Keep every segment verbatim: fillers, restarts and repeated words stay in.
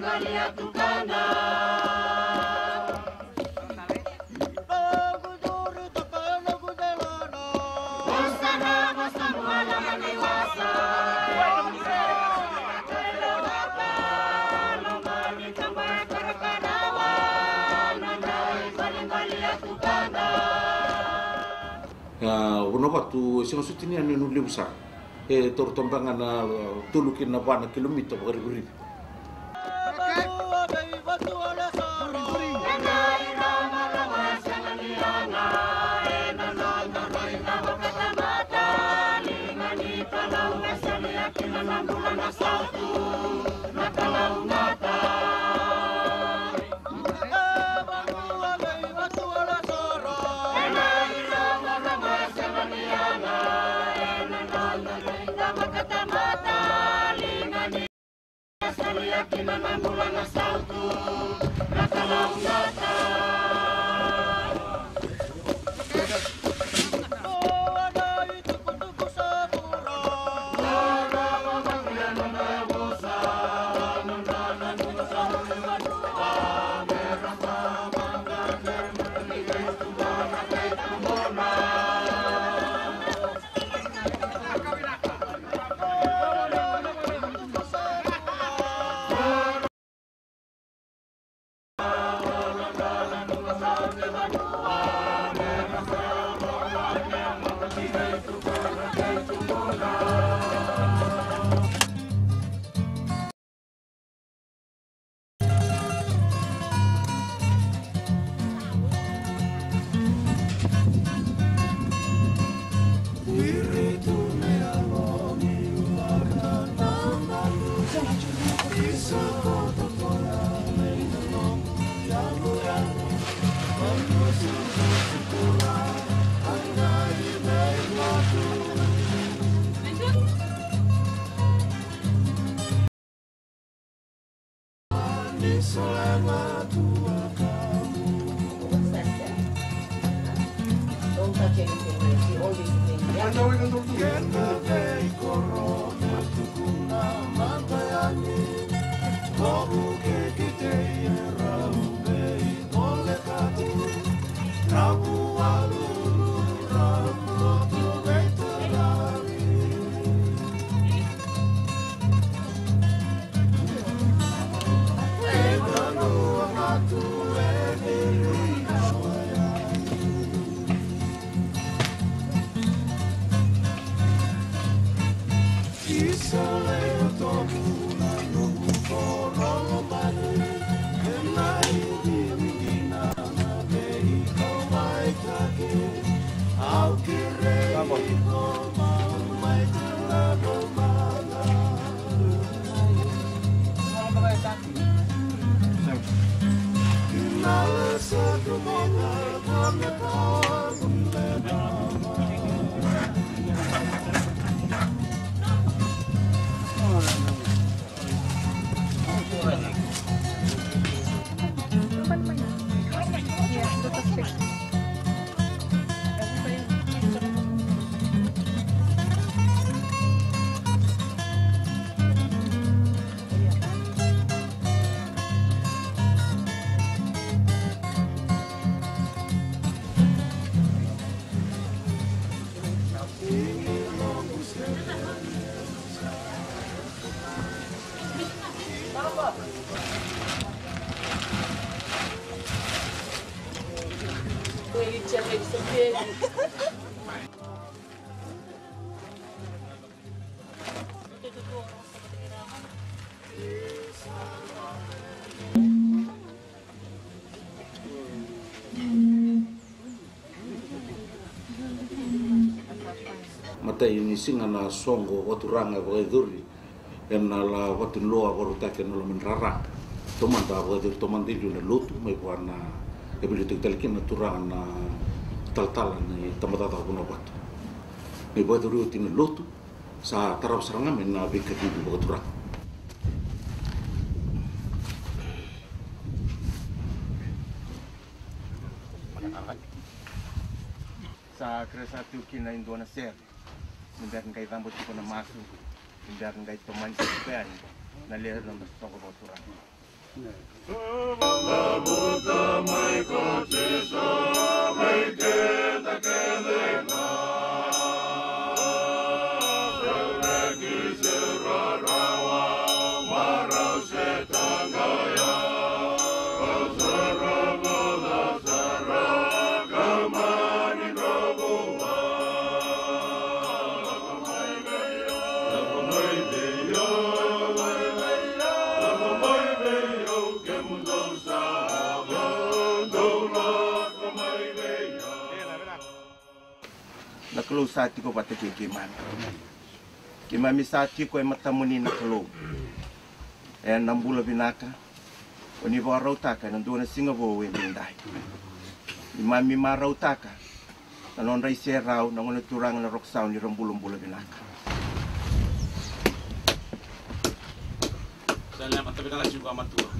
A, Vanuavatu e sega soti ni yanuyanu levu sara. E taura toka beka ga na tolu ki na va na kilomita vakarivurivi. Matai ni siga na soqo vakaturaga e vakayacori ena la vatu ni loa vakarautaki ena loma ni rara. Taumada a vakayacori taumada e liu na lotu mai vua na, e veiliutaki tale kina na turaga na talatala ni tabacakacaka Vanua Vatu. Ni vakayacori oti na lotu, sa tarava sara ga mai na veikacivi vakaturaga. Sa kerei sa tu kina e dua na sere ni bera ni qai cabo tiko na masu, ni bera ni qai tomani tiko yani na lewe ni noda soqo vakaturaga. Na Kalou sa tiko vata kei keimami. Keimami sa tiko e matamuni na Kalou. E na bula vinaka o ni vakarautaka e na dua na siga vou e daidai. Keimami marautaka na nodra iserau na gone turaga na Rokosau ni ra bulabula vinaka. Sa lema tavinaka tiko a matua.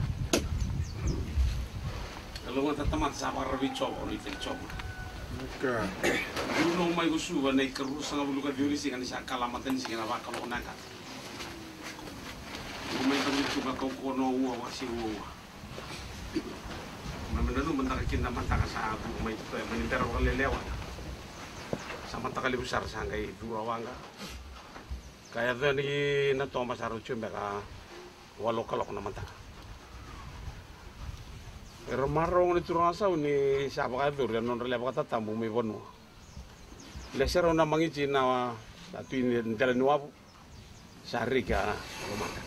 Kalou na tatamata sa vakararavi Jiova, o na itaki Jiova. Ka. Ulu nomu mai ko Suva na ikaruasagavulu ka ciwa ni siga ni sa kala mata ni siga na vakaloko na yaqata. Ulu mai ka mutu ka kaukaua na ua, ua, wase ua, ua. Na me nanuma na ka kina na mataka sa vuku mai tu e mani bera vakalelewa. Sa mataka levu sara sa qai curu a waqa. Ka yaco yani na toba sa rau tiko beka walu kaloko na mataka. Era marau gone turaga sau ni sa vakayacori a nodra lewe vakatatabu mai vanua. Lese rau na magiti na sa tu i dela ni wavu. Sa riki a lomada.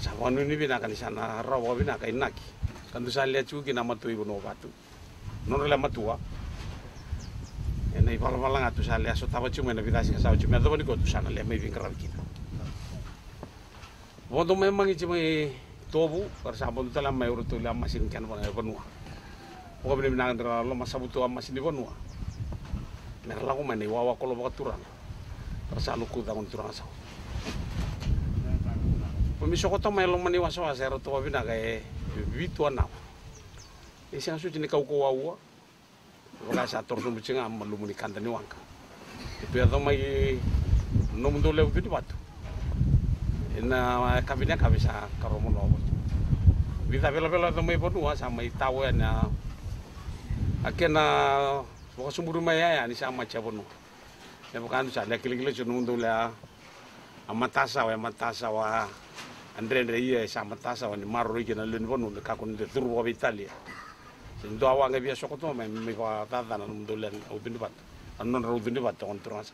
Sa vakanuinui vinaka ni sa na rawa vakavinaka i naki. Ka dou sa lea tiko kina a matua i vanua vatu. Nodra lea matua. E na ivalavala ga tu sa lea sotava tiko mai na vica siga sa oti me yacova ni ko tu sa na lea mai veiqaravi kina. Vodo mai magiti mai Tovu, ka ra sa vodo tale mai uratou lea masini kena vanua. Vakavinavinaka dra loma savutu a masini vanua. Me ra lako mai na iwawa kolo vakaturaga. Ka ra sa lokuca gone turaga sau. Ko mi sokota mai loma ni wasawasa e ratou vakavinaka e vitu a nawa. E sega soti ni kaukauwa ua. Vaka sa toro sobu tiko ga malumu ni kada ni waqa. E tu yaco mai nomudou lewe ucu ni vatu. E na yakavi ni yakavi sa karua manoa vatu. Vica velavela yaco mai vanua sa mai tao yani a kena vakasuburi mai yaya ni sa mati a vanua. E vaka dou sa lea kilakila tiko nomudou lea a matasawa, e matasawa a dredre ia e sa matasawa ni maroroi kina na lewe ni vanua me kakua ni dau curu vakaveitalia. Se dua a waqa e via sokotoma mai me vakacacana nomudou lea na ucu ni vatu, a nodra ucu ni vatu a gone turaga sa.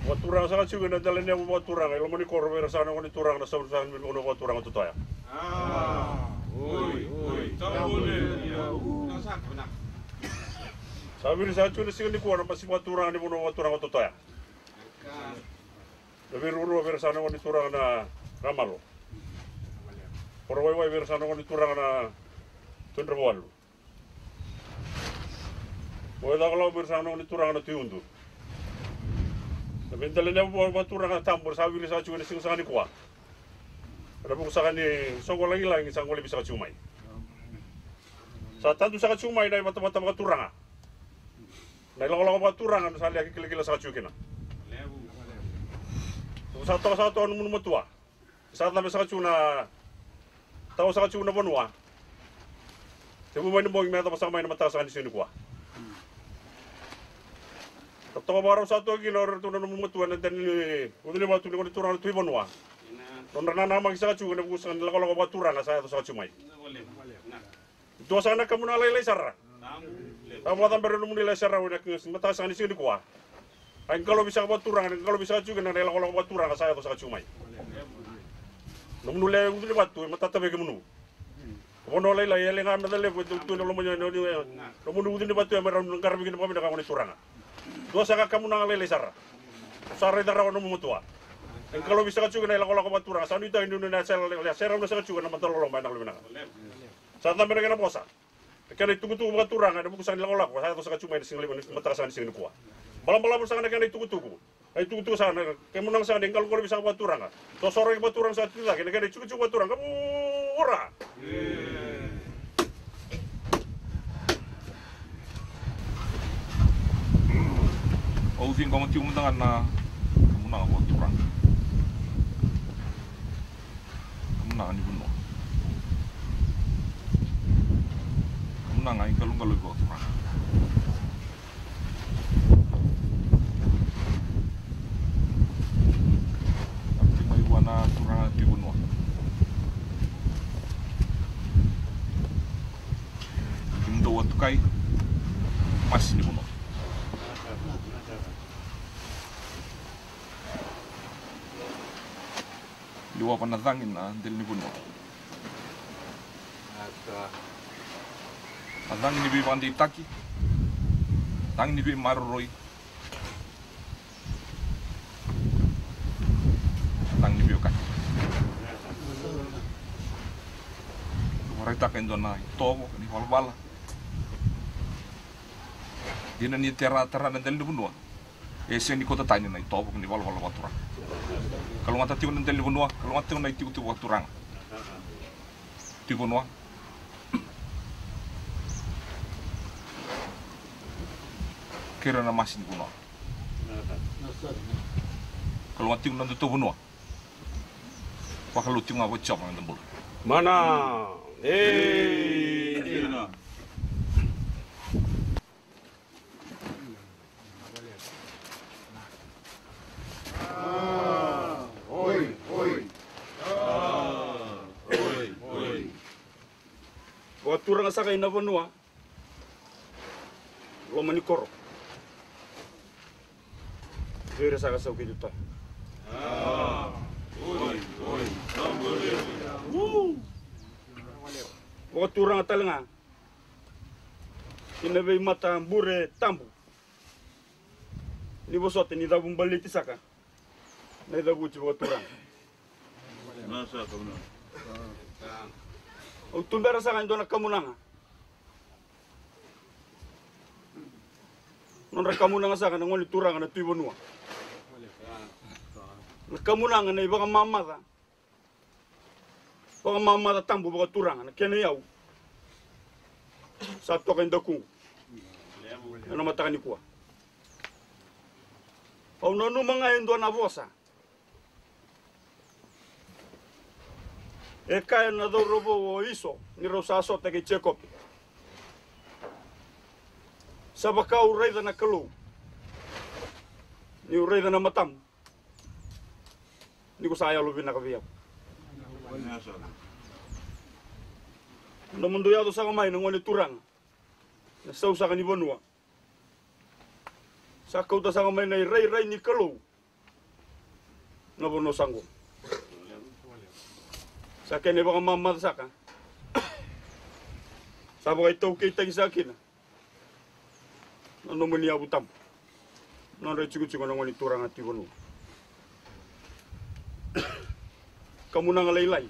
Vakaturaga saka tiko ena dela ni yavu vakaturaga i loma ni koro vei ira saka na gone turaga na sauri saka ni vanua vakaturaga o Totoya. Sa viri saka tiko na siga nikua na basi vakaturaga ni vanua vakaturaga o Totoya. Na veiruarua vei ira saka na gone turaga na Ramalo. Korovaiwai vei ira saka na gone turaga na Tui Dravawalu. Mo e caka lau vei ira saka na gone turaga na Tui Udu. Na veidela ni yavu vakaturaga tabu era sa viri saka tiko ena siga saka nikua. Ena vuku saka ni soqo lagilagi sa golevi saka tiko mai. Sa tadu saka tiko mai na ivatavata vakaturaga. Na ilakolako vakaturaga na sa laki kilakila saka tiko kina. Sa toka saka toka na nomuni matua. Sa cabe saka tiko na tawa saka tiko na vanua. Tekivu mai na bogi me yacova saka mai na mataka saka ni siga nikua. Sa toka vakarau saka toka kina o iratou na nomuni matua ena dela ni ucu ni vatu ni gone turaga na Tui Vanua. Nodra nanamaki saka tiko ena vuku saka ni lakolako vakaturaga sa yaco saka tiko mai. Dua saka na kamunaga lailai sara. Sa vakacabera na nomuni lai sarau ena mataka saka ni siga nikua. Ai qalovi saka vakaturaga, qalovi saka tiko na ilakolako vakaturaga sa yaco saka tiko mai. Nomuni lai ucu ni vatu e matata vei kemuni. Vanua lailai e le ga meca levu e dau tu ena loma ni nomuni ucu ni vatu e mai rau qaravi kina vakavinaka gone turaga. Dua saka kamunaga lailai sara. Sa raica rawa nomu matua. E qalovi saka tiko na ilakolako vakaturaga sa nuitaki ni na sera, sera na saka tiko na mata loloma ena lovinaka. Sa cabe na kena vosa. Na kena itukutuku vakaturaga ena vuku saka ni lakolako sa yaco saka tiko mai na siga levu ni mataka saka ni siga nikua. Balabalavu saka na kena itukutuku. Na itukutuku saka na kena munaga saka ni qaloqalovi saka vakaturaga. Sosoraki vakaturaga saka tiko cake na kena itukutuku vakaturaga. Vura. Au ciqoma tiko mada ga na munaga vakaturaga. Kamunaga ni vanua. Kamunaga iqaloqalo vakaturaga. Mai vua na turaga Tui Vanua. Kemudou a tukai, masi ni vanua. Liwa vana cagi na dela ni vanua. A cagi ni veivakadeitaki, cagi ni veimaroroi, cagi ni veiwekani. Vakaraitaka e dua na itovo ni valavala. Dina ni tara tara na dela ni vanua. E sega ni kauta tani na itovo ni valavala vakaturaga. Kalougata tiko na dela ni vanua, kalougata tiko na itikotiko vakaturaga. Tui Vanua. Kei ira na masi ni vanua. Kalougata tiko na nodatou vanua. Vakalou tiko ga vua Jiova na noda bula. Mana. Ei, dina. Vakaturaga saka ina vanua, loma ni koro. Vei ira saka sau kei totoya. Vakaturaga tale ga ina veimatabure tabu. Ni vosota ni cavubaleti saka na icavuti vakaturaga. Au tubera saka e dua na kamunaga. Nodra kamunaga saka na gone turaga na Tui Vanua. Na kamunaga na ivakamamaca. Vakamamaca tabu vakaturaga na kena iyau. Sa toka e dakuqu ena mataka nikua. Au nanuma ga e dua na vosa. E kaya na cauravou o Iso ni rau sa sota kei Jekope. Sa vaka au raica na Kalou. Niu raica na matamu. Ni ko sa yalovinaka vei au. Nomudou yaco saka mai na gone turaga. Na sau saka ni vanua. Sa kauta saka mai na irairai ni Kalou. Na vanua sa qo. Sa kena ivakamamaca saka. Sa vakaitaukeitaki saka kina. Na nomuni yavu tabu. Nodra itikotiko na gone turaga Tui Vanua. Kamunaga lailai.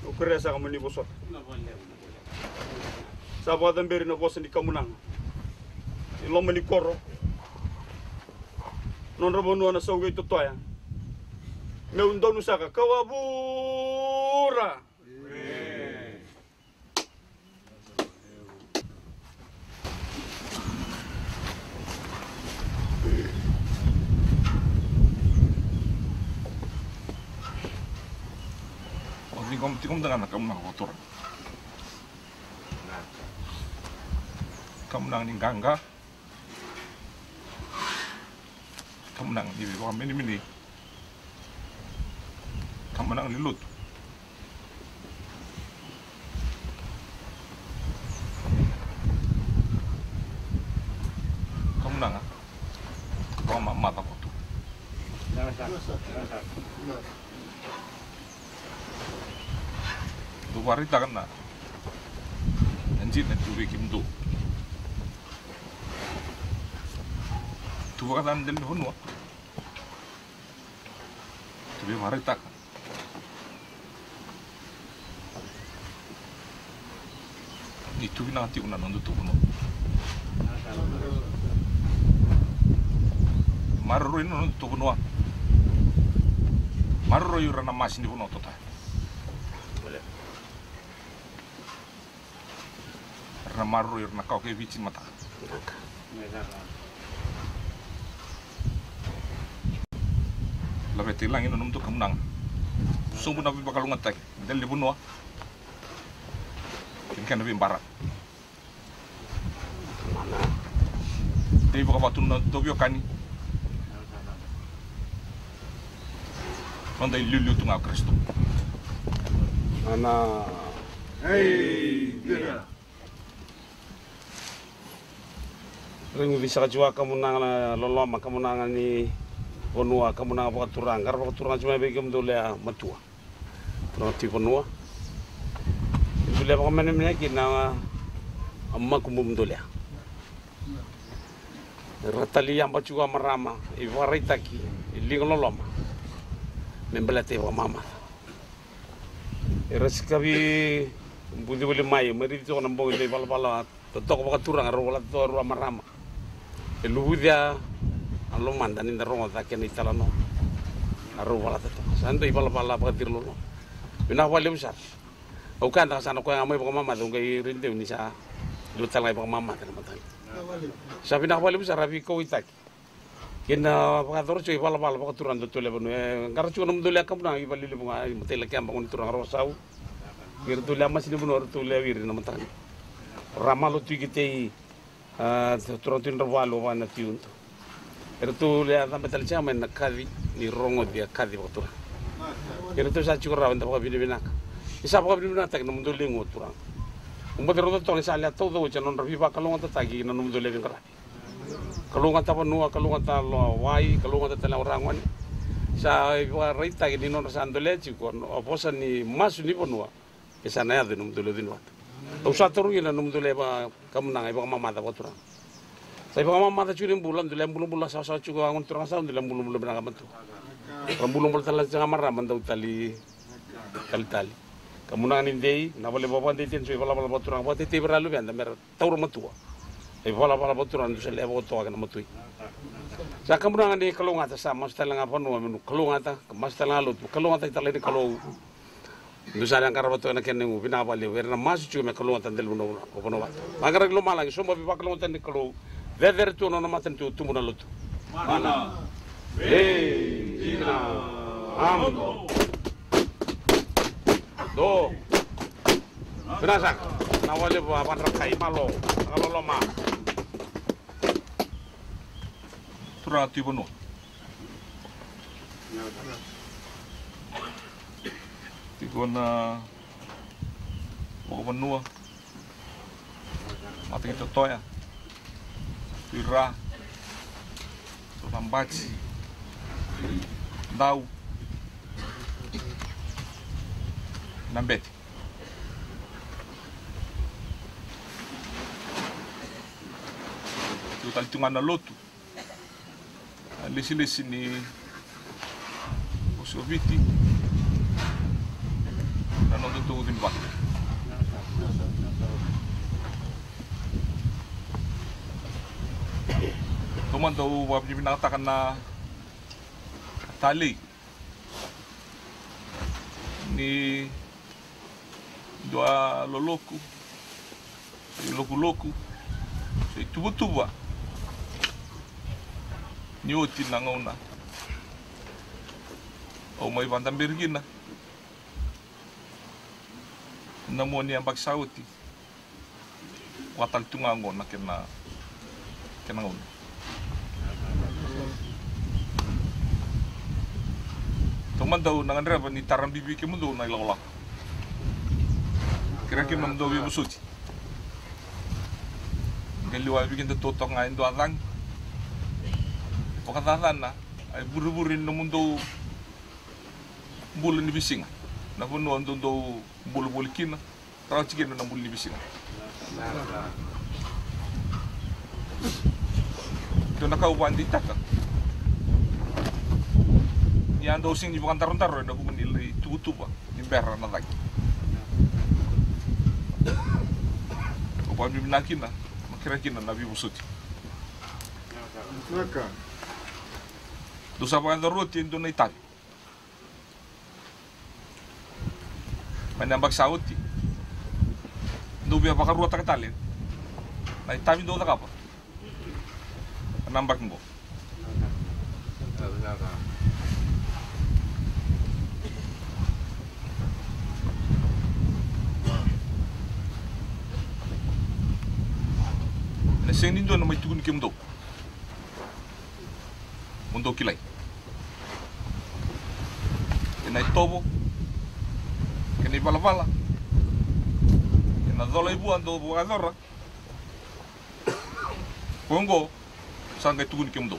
Au kerea saka mo ni vosota. Sa vakacaberi na vosa ni kamunaga. I loma ni koro. Nodra vanua na sau kei totoya. Meu donu saka kau a vura. O ciqoma tiko mada ga na kamunaga vakaturaga. Kamunaga ni qaqa. Kamunaga ni veivakamenemenei. Kamunaga ni lotu. Kamunaga. Vakamamaca koto. Dou vakaraitaka na, na dina tu vei kemudou. Tu vakacava na dela ni vanua. Tu vei vakaraitaka. Ni tu vinaka tiko na nodatou vanua. Maroroi na nodatou vanua. Maroroi ira na masi ni vanua totoya. Era na maroroi ira na kawa kei Viti ni mataka. Laveta i lagi na nomudou kamunaga. Sobu na veivakalougatataki dela ni vanua kei na kena veibara. Dei vakavatu na tauveiwekani. Noda iliuliu tu ga o Karisito. Ana. Ei, dina. Reguci saka tiko a kamunaga na loloma, kamunaga ni vanua, kamunaga vakaturaga, qara vakaturaga tiko mai vei kemudou lewe matua. Turaga tui vanua. Dou lewe vakamenemenea kina a makubu mudou lewe. Ra tali yaba tiko a marama, e vakaraitaki e liga loloma me baleta e vakamamaca. Era sikavi buci voli mai, mai raici toka na bogi dei valavala totoka vakaturaga, rau valata toka rua marama. E luvuci a lomada ni da rogoca kena italanoa. A rau valata toka. Sa dua ivalavala vakaciriloloma. Vinaka vakalevu sara. Au kaya da ka sa na koya ga mai vakamamaca, au qai rai deu ni sa dua tale ga ivakamamaca na mataka. Sa vinaka vakalevu sara a veikauwaitaki. Kei na vakayacora tiko ivalavala vakaturaga dou tolea vanua. E qara tiko na mudou lewe kamunaga i valelevu ga i Matailakeba, Gone Turaga, Rokosau. Kei ratou lewe masi ni vanua ratou lewe iri na mataka. Ra malo tu i Kitei, a, turaga tu ni Dravale, o vana tu i Udu. Eratou lewe cabe tale tiko mai na kaci ni rogoci a kaci vakaturaga. Kei ratou sa tiko rawa eda vakavinavinaka. Ni sa vakavinavinakataki na mudou lewe gua turaga. Au bau rauta toka ni sa lewe tauca oti a nodra veivakalougatataki na nomudou lewe veiqaravi. Kalougata vanua, kalougata lo wai, kalougata tale o ragone. Sa ivakaraitaki ni nodra sa dolea tiko a vosa ni masu ni vanua. E sa na yaco ena nomudou lewe ni vata. Au sa tarogi na nomudou lewe kamunaga ivakamamaca vakaturaga. Sa ivakamamaca tiko ni bula, dou lewe bulabula savasawa tiko a Gone Turaga, sa dou lewe bulabula vinaka matua. Ra bulabula tale tiko ga marama dau tali, talitali. Kamunaga ni dei, na vale vakadei tiko ivalavala vakaturaga, vakatetei vei ira luveda mera taura matua. E valavala vakaturaga dou sa lewe vakatoka kei na matui. Sa kamunaga ni kalougata, sa masu tale ga vanua me nu kalougata, ka masu tale ga lotu, kalougata i tale ni Kalou. Dou sa lewe qarava toka na kena igu, vinaka vakalevu. Era na masu tiko me kalougata dela vanua, vanua vata. Vaqara ki lomalagi, sobu a veivakalougatataki ni Kalou. Cecere tu na nona matanitu, tubu na lotu. Mana. Ei, dina. Amu. Do. Vinaka saka. Na wale va Vadrakai, malo. Na loloma. Turaga tui vanua. Tiko na vakavanua. Mata ki Totoya, Tuira, Tonabati, Dau, Nabete. Tiko tale tu ga na lotu. A lesilesi ni Oso Viti. Na noda tou cini vata. Taumada au vakavinavinakataka na talei ni dua loloku, se ilokuloku, se ituvatuva ni oti na gauna au mai vakadaberi kina. Na mua ni yabaki sa oti, vakatale tu ga oqo na kena, kena gauna. Taumada au na gadreva ni tara bibi kemudou na ilakolako. Kerea kina nomudou veivosoti. Qai liwa vei kedatou toka ga e dua cagi. Vakacacana a ivurevure ni nomudou bula ni veisiga, na vanua dou dou bula voli kina. Rawa tiko kina na bula ni veisiga. Dua na ka au vakadeitaka, ni a dau sega ni vakadarodaro ena vuku ni lai tuvatuva ni bera na cagi. Au vakavinavinaka kina, ma kerea kina na veivosoti. Dou sa vakayacora oti e dua na itavi. Mai na yabaki sa oti, dou via vakaruataka tale na itavi dou cakava na yabaki oqo. Sega ni dua na mai tukuni kemudou. Mo dou kilai. Ena itovo, kei na ivalavala, kei na cola i vua dou vakayacora. Ko oqo, sa qai tukuni kemudou.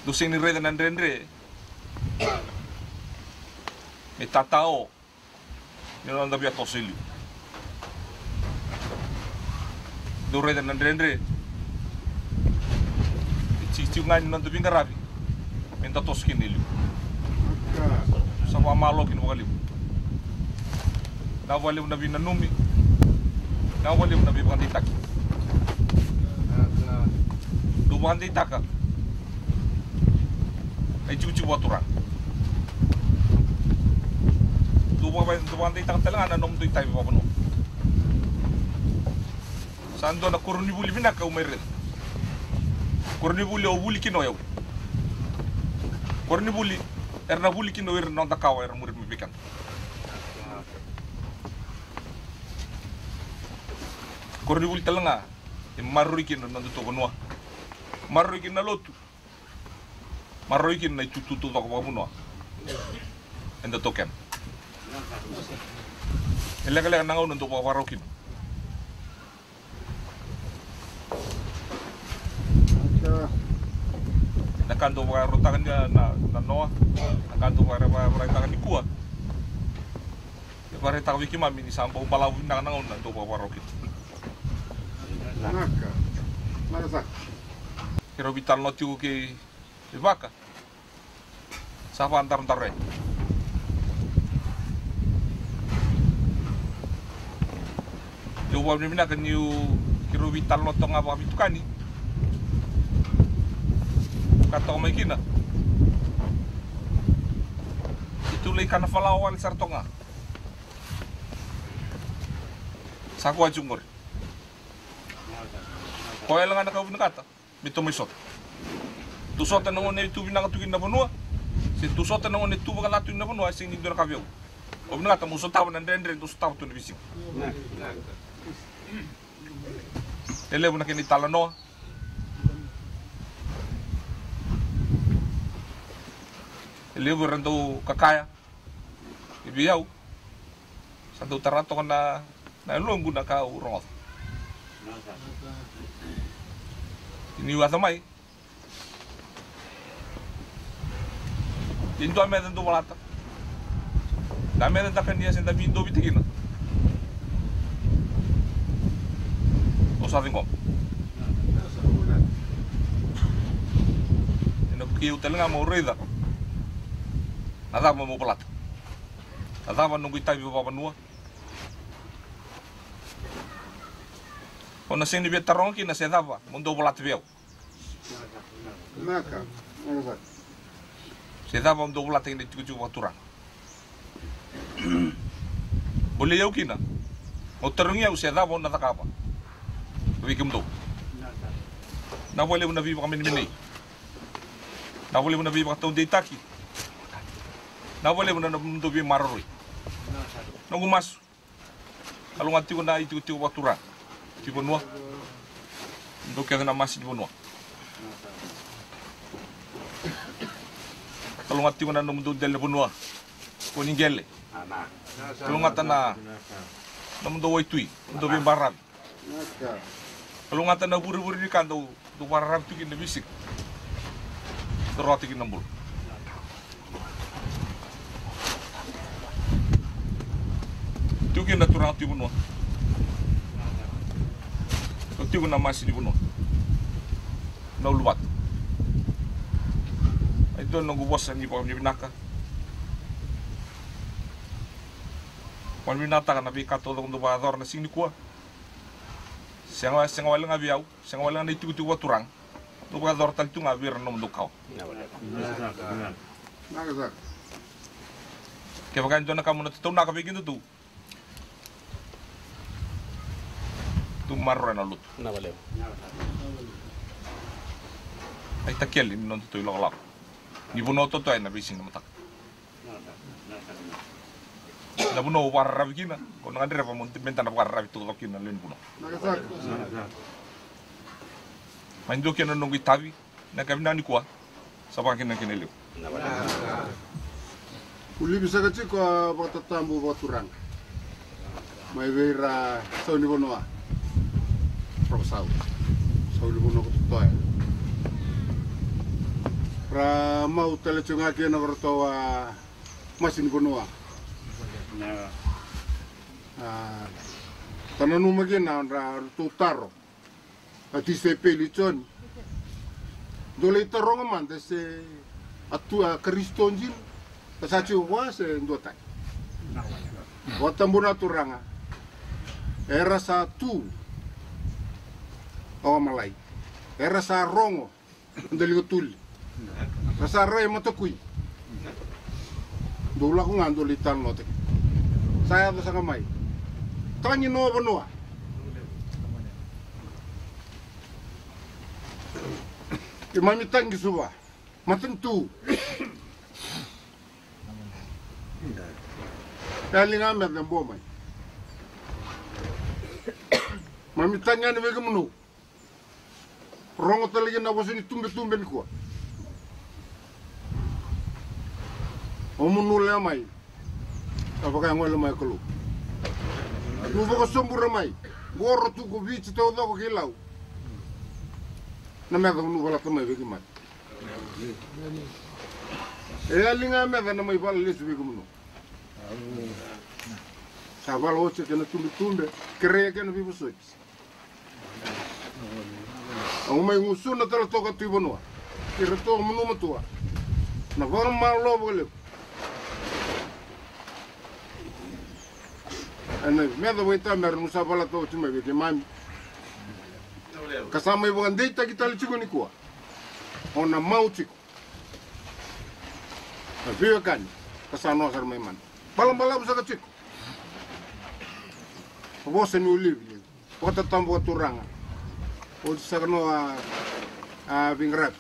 Dou sega ni raica na dredre me tatao ni noda via toso i liu. Dou raica na dredre e tikitiki ga ni noda veiqaravi me da toso kina i liu. Sa vakamalo kina vakalevu. Na vakalevu na veinanumi. Na vakalevu na veivakadeitaki. Dou vakadeitaka na itikotiko vakaturaga. Dou vaka-, dou vakadeitaka tale ga na nomudou itavi vakavanua. Sa dua na koronivuli vinaka au mai raica. Koronivuli au vuli kina o yau. Koronivuli era na vuli kina o ira na noda kawa era muri mai vei keda. Koronivuli tale ga e maroroi kina na nodatou vanua. Maroroi kina na lotu. Maroroi kina na itutu taucoko vakavanua. Eda taukena. E lekaleka na gauna dou vakavakarau kina. Na ka dou vakayarotaka ni na, na noa, na ka dou vakayara-, vakayaraitaka nikua. E vakaraitaka vei keimami ni sa bau balavu vinaka na gauna dou vakavakarau kina. Naka. Naka saka. Keirau veitalanoa tiko kei Vaka. Sa vakadarodaro yani. Dou vakavinavinaka niu keirau veitalanoa toka ga vakaveitukani. Ka toka mai kina. Keitou lai kana falawa wale sara toka ga. Sa koya tiko qori. Koya yale ga na ka au vinakata me tou mai sota. Tou sota na gauna e tu vinaka tu kina na vanua. Se tou sota na gauna e tu vakaca tu kina na vanua, e sega ni dua na ka vei au. Au vinakata meu sotava na dredre dou sotava tu na veisiga. E levu na kena italanoa. E levu era dau kakaya. E vei au sa dau tara toka na, na yaloqu na ka au rogoca. Niu yaco mai, e dua meca dau valata. Na meca da kania se da veidovi tiko kina. Au sa ciqoma. Ena vukei au tale ga meu raica na cava meu valata. Na cava noqu itavi vakavanua. O na sega ni via taroga kina se cava mo dou valata vei au. Naka, naka saka. Se cava mo dou valata kina itikotiko vakaturaga. Bolei au kina. Mo tarogi au se cava o na cakava vei kemudou. Na vakalevu na veivakamenemenei. Na vakalevu na veivakataudeitaki. Na vakalevu na nomudou veimaroroi. Noqu masu. Kalougata tiko na itikotiko vakaturaga. Tui vanua. Dou kece na masi ni vanua. Kalougata tiko na nomudou dela ni vanua. Ko ni qele. Kalougata na nomudou waitui. Nomudou veibaravi. Kalougata na vurevure ni ka dou, dou vakararavi tu kina na veisiga. Dou rawata kina na bula. Tiko kina na turaga tui vanua. Tiko na masi ni vanua. Na uluvatu. E dua na noqu vosa ni vakavinavinaka. Vakavinavinakataka na veika taucoko dou vakayacora na siga nikua. Sega, sega wale ga vei au, sega wale ga na itikotiko vakaturaga. Dou vakayacora tale tu ga vei ira na nomudou kawa. Kevaka e dua na ka mo na tataunaka vei kedatou, dou maroroya na lotu. Na vakalevu. Na itakele ni nodatou ilakolako ni vanua totoya ena veisiga ni mataka. Na vanua au vakararavi kina, ko na gadreva mo, me da na vakararavi taucoko kina na lewe ni vanua. Mai dua kina na noqu itavi, na ka vinaka nikua, sa vaka kina kina levu. Ulivi saka tiko a vakatatabu vakaturaga. Mai vei ira sau ni vanua. Rau sau. Sau ni vanua ko Totoya. Ra mau tale tiko ga kina ko ratou a masi ni vanua. A, ta nanuma kina o ratou taro. A tisaipeli Joni. Dou lai taroga mada se a tu a Karisito dina. Ka sa tiko vua se dua tani. Vakatabuna turaga. Era sa tu. Au a malai. Era sa rogo. Daliga tuli. Ka sa rai matakui. Dou lako ga dou lai talanoataki. Sa yaco saka mai. Tagi no vanua. Keimami tagi Suva. Matanitu. E a liga meca bua mai. Mami tagi yani vei kemunu. Rogo tale kina na vosa ni tubetube nikua. O munu lea mai. Ka vaka e gole mai o Kalou. Nu vakasobura mai. Qoro tu ko Viti taucoko kei Lau. Na meca nu valata mai vei keimami. E yali ga meca na mai vala lesu vei kemunu. Sa vala oti kena tubetube, kerea kena veivosoti. Au mai gusuna tale toka tu i vanua. Ira toka munu matua. Na vakamalo vakalevu. Ena meca vakaitavi mera nu sa valata oti mai vei keimami. Ka sa mai vakadeitaki tale tiko nikua. O na mau tiko. Na veiwekani ka sa noa sara mai mada. Balabalavu saka tiko. Vosa ni Olivi. Vakatatabu vakaturaga. Oti saka noa a veiqaravi.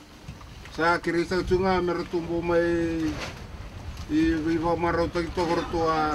Sa kerei saka tiko ga me ratou bau mai i veivakamarautaki toka ratou a.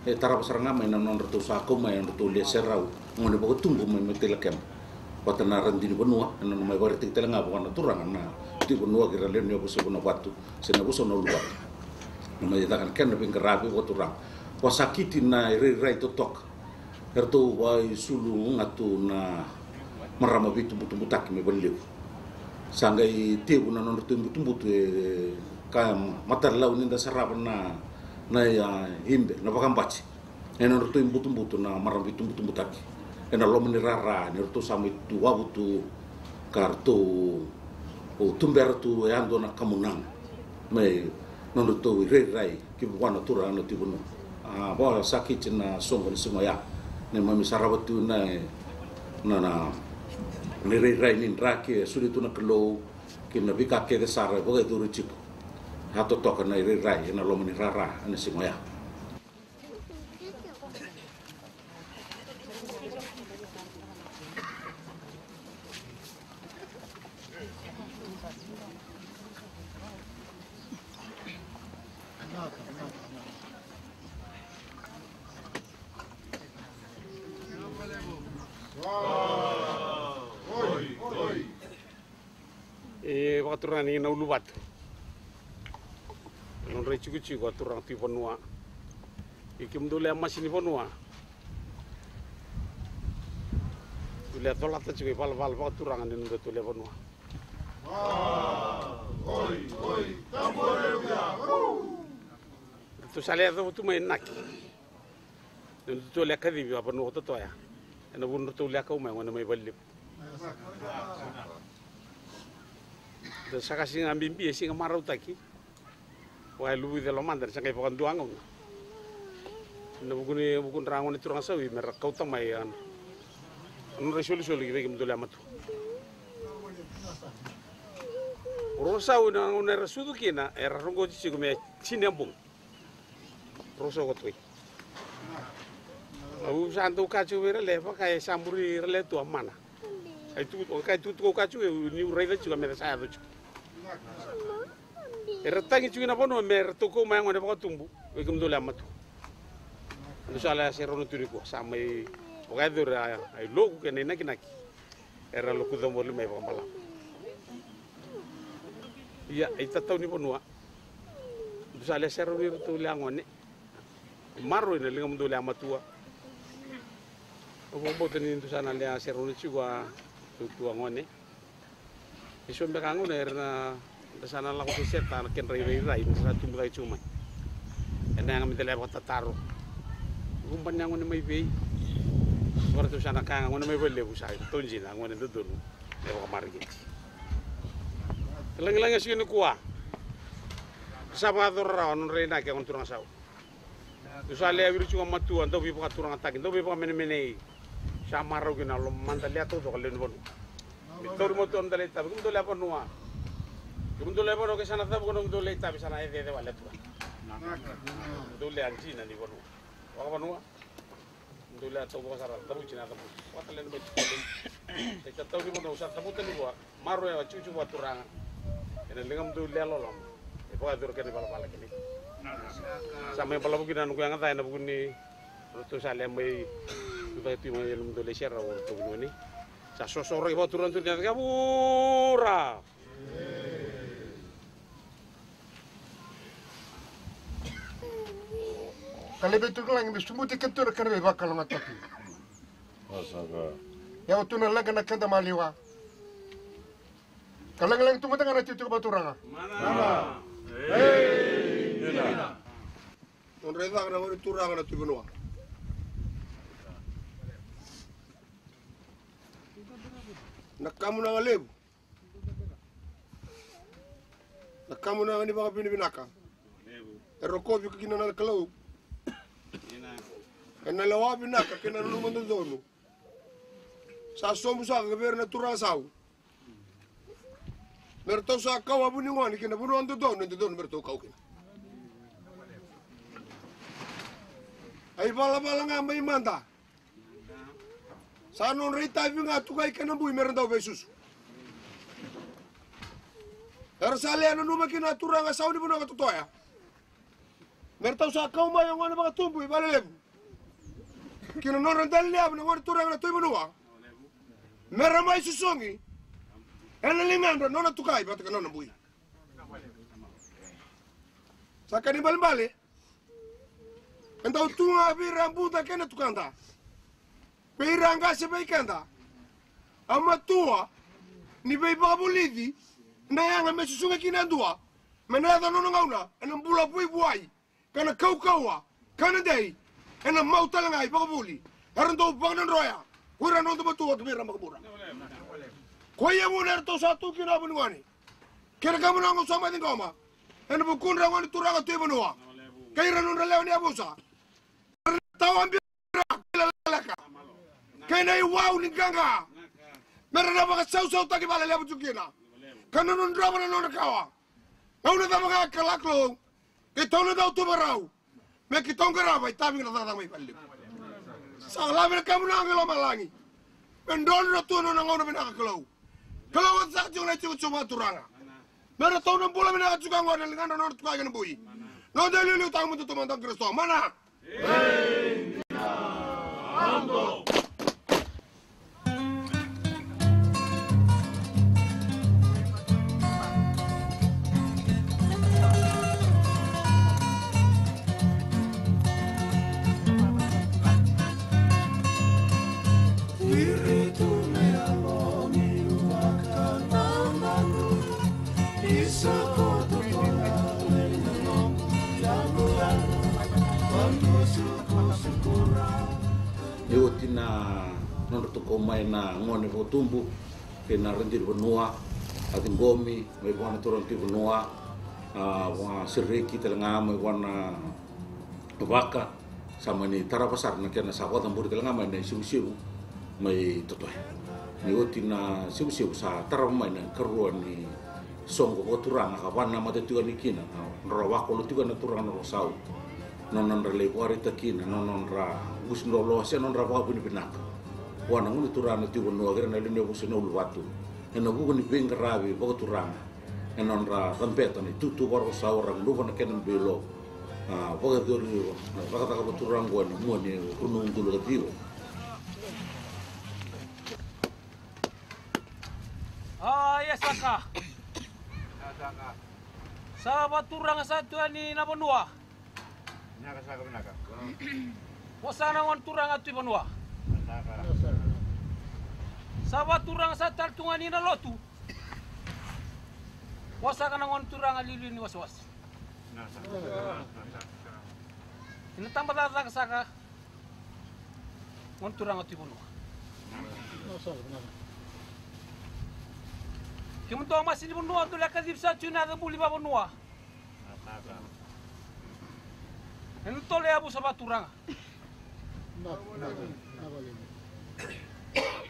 E tarava sara ga mai na nodratou sa kau mai na nodratou lewe serau gone vakatubu mai Metelakeba vata na radini vanua, ena nona mai vakaraitaki tale ga vua na turaga na tui vanua kei ira lewe ni yavusa i Vanuavatu se na yavusa na Uluvatu. Na mai caka na kena veiqaravi vakaturaga. Vakasakiti na irairai totoka. Eratou vakaisulu ga tu na marama veitubutubutaki mai valelevu. Sa qai tevu na nodratou ibutubutu e ka matalau ni da sarava na, na, a, ibe, na vakabati. E nodratou ibutubutu na marama veitubutubutaki ena loma ni rara ni ratou sa mai tu wavu tu ka ratou tubera tu e yadua na kamunaga mai nodratou irairai ki vua na turaga na tui vanua. A, vakasakiti na soqo ni siga oya. Neimami sarava tu na, na, na, na irairai ni draki e solia tu na Kalou kei na veika kece sara e vakayacori tiko. A totoka na irairai ena loma ni rara ena siga oya. E vakaturaga ni na Uluvatu. Nodra itikotiko a turaga tui vanua. I kemudou lewe masi ni vanua. Dou lewe colata tiko i valavala vakaturaga ni nodatou lewe vanua. Oi, oi, tabu, aleluya. Ratou sa lewe yacova tu mai Naki. Nodratou lewe kacivi a vanua o Totoya. Ena vuku nodratou lewe kau mai gone mai valelevu. Da sa ka siga bibi e siga marautaki. Vaka e luvuci e lomada ni sa qai vakadua gauna. Ena vuku ni, vukudra gone turaga saui me ra kauta mai a nodra isolisoli ki vei kemudou lewe matua. Rau sau ena gauna era sucu kina era roqoti tiko me tini a bogi. Rau sau ka tu. Au sa dau kaya tiko vei ira le vaka e sa muri ira le tu a mana. Ai tu, o ka e tukutuku au kaya tiko niu raica tiko a meca sa yaco tiko. Era tagi tiko ina vanua me ratou kau mai a gone vakatubu vei kemudou lewe matua. Dou sa lewe serau na tu nikua sa mai vakayacori a iloku kei na inakinaki. Era lokuca voli mai vakabalavu. Ia, itatau ni vanua. Dou sa lewe serau ni ratou lewe gone. Maroroi na ligamudou lewe matua. Au vakabauta ni dou sa na lewe serau ni tiko a tou tu a gone. E so beka a gauna era na da sa na lako seseta na kedra irairai da sa tubu cake tiko mai. Ena yaga me da lewe vakatataro. Vuba ni a gone mai vei? Varatou sa na kaya ga gone mai valelevu sa taujina a gone dodonu. E vakamareketi. E lagilagi a siga nikua. Sa vakayacora rawa nodra inaki a gone turaga sau. Dou sa lewe viri tiko matua, dau veivakaturagataki, dau veivakamenemenei. Sa marau kina lomada lewe taucoko lewe ni vanua. Me tauri matua noda lewe itavi, kemudou lewe vanua. Kemudou lewe vanua ke sa na cavuka nomudou lewe itavi sa na ecece wale a turaga. Dou lewe dina ni vanua. Vakavanua. Dou lewe taucoko sara, cavuti na cavuti. Vata lewe ni mai tiko. E tatau ni vanua sa cavuta nikua. Maroroi a tikotiko vakaturaga. Ena ligamudou lewe loloma. E vakayacori kena ivalavala kina. Sa mai balavu kina na noqu yaga ca ena vuku ni ratou sa lewe mai. Tucake tu mai ena nomudou lewe serau o ratou vanua ni. Ka sosoraki vakaturaga tu na cakacaka vura. Ka laivi tu ka lagi me subuti keda tu na kena veivakalougatataki. Ia o tu na leqa na keda maliwa. Ka lagilagi tu mada ga na tiko vakaturaga. Mana. Ei, ena. Nodra icaka na gone turaga na Tui Vanua. Na kamunaga levu. Na kamunaga ni vakavinavinaka. E rokovi kina na Kalou ena lewa vinaka kei na nanuma dodonu. Sa sobu saka vei ira na turaga sau. Me ratou sa kau a vunigone kina vanua dodonu, e dodonu me ratou kau kina. A ivalavala ga mai mada. Sa nodra itavi ga Tukai kei na Bui me ra dau veisusu. Era sa lewe nanuma kina na turaga sau ni vanua ka Totoya. Me ratou sa kau mai o gone vakatubu i Valelevu kina nodra daligavi na gone turaga na Tui Vanua. Me ra mai susugi ena ligadra nona Tukai vata kei nona Bui. Sa ka ni balebale. E dau tu ga vei ira a buda kei na tukada. Vei ira a qase vei keda. A matua ni veivakavulici na yaga me susuga kina e dua. Me na yaco na nona gauna ena bula vuivuai. Ka na kaukauwa. Ka na dei. Ena mau tale ga i vakavuli. Era dau vakadrodroya. Ko ira na noda matua vei ira vakabura. Ko ia vuna eratou sa tu kina a vunigone. Kei na kamunaga au sa mai ciqoma ena vukudra gone turaga Tui Vanua kei ira nodra lewe ni yavusa. Tawa bira kei na lekaleka kei na iwau ni qaqa. Me ra na vakasausautaki Valelevu tu kina ka na nodrova na nodra kawa. Gauna cava ga ka la Kalou. Keitou na dau tu vakarau me keitou qarava itavi na cakacaka mai Valelevu. Sa lave na kamunaga i lomalagi me drodro tu na nona gauna vinaka Kalou. Kalou oti saka tiko na itikotiko vakaturaga. Me ratou na bula vinaka tiko oqo na ligadra na nodra Tukai kei na Bui. Noda iliuliu taga mudu tu mada o Karisito. Mana. Ni oti na nodra tokau mai na gone vakatubu kei na radini vanua, a ciqomi mai vua na turaga Tui Vanua, a vakasereki tale ga mai vua na vaka, sa mani tarava sara na kena sa vakacabori tale ga mai na isevusevu mai Totoya. Ni oti na sevusevu sa tarava mai na ikarua ni soqo vakaturaga ka vakanamata tiko yani kina na nodra vakolo tiko na turaga na Rosau. Na nodra lai vakaraitaki kina na nodra gusu ni loaloa se nodra vakavinavinaka vua na gone turaga na Tui Vanua kei ira na lewe ni yavusa na Uluvatu ena vuku ni veiqaravi vakaturaga. Ena nodra cabeta na itutu vakarau sa ora gunuva na kena bilo. A vakacori na cakacaka vakaturaga oqo ena mua ni rua na udolu ka ciwa. A ia saka. Sa vakaturaga sa tu yani na vanua. Vinaka saka vinaka. Vua sa na gone turaga Tui Vanua. Saka. Sa vakaturaga sa tale tu ga ni na lotu. Vua saka na gone turaga liuliu ni wasewase. Vinaka saka. Ina taba cakacaka saka. Gone turaga Tui Vanua. Kemudou a masi ni vanua dou le kacivi sa tu na yaca buli vavanua. Ena tolo e yavusa vakaturaga.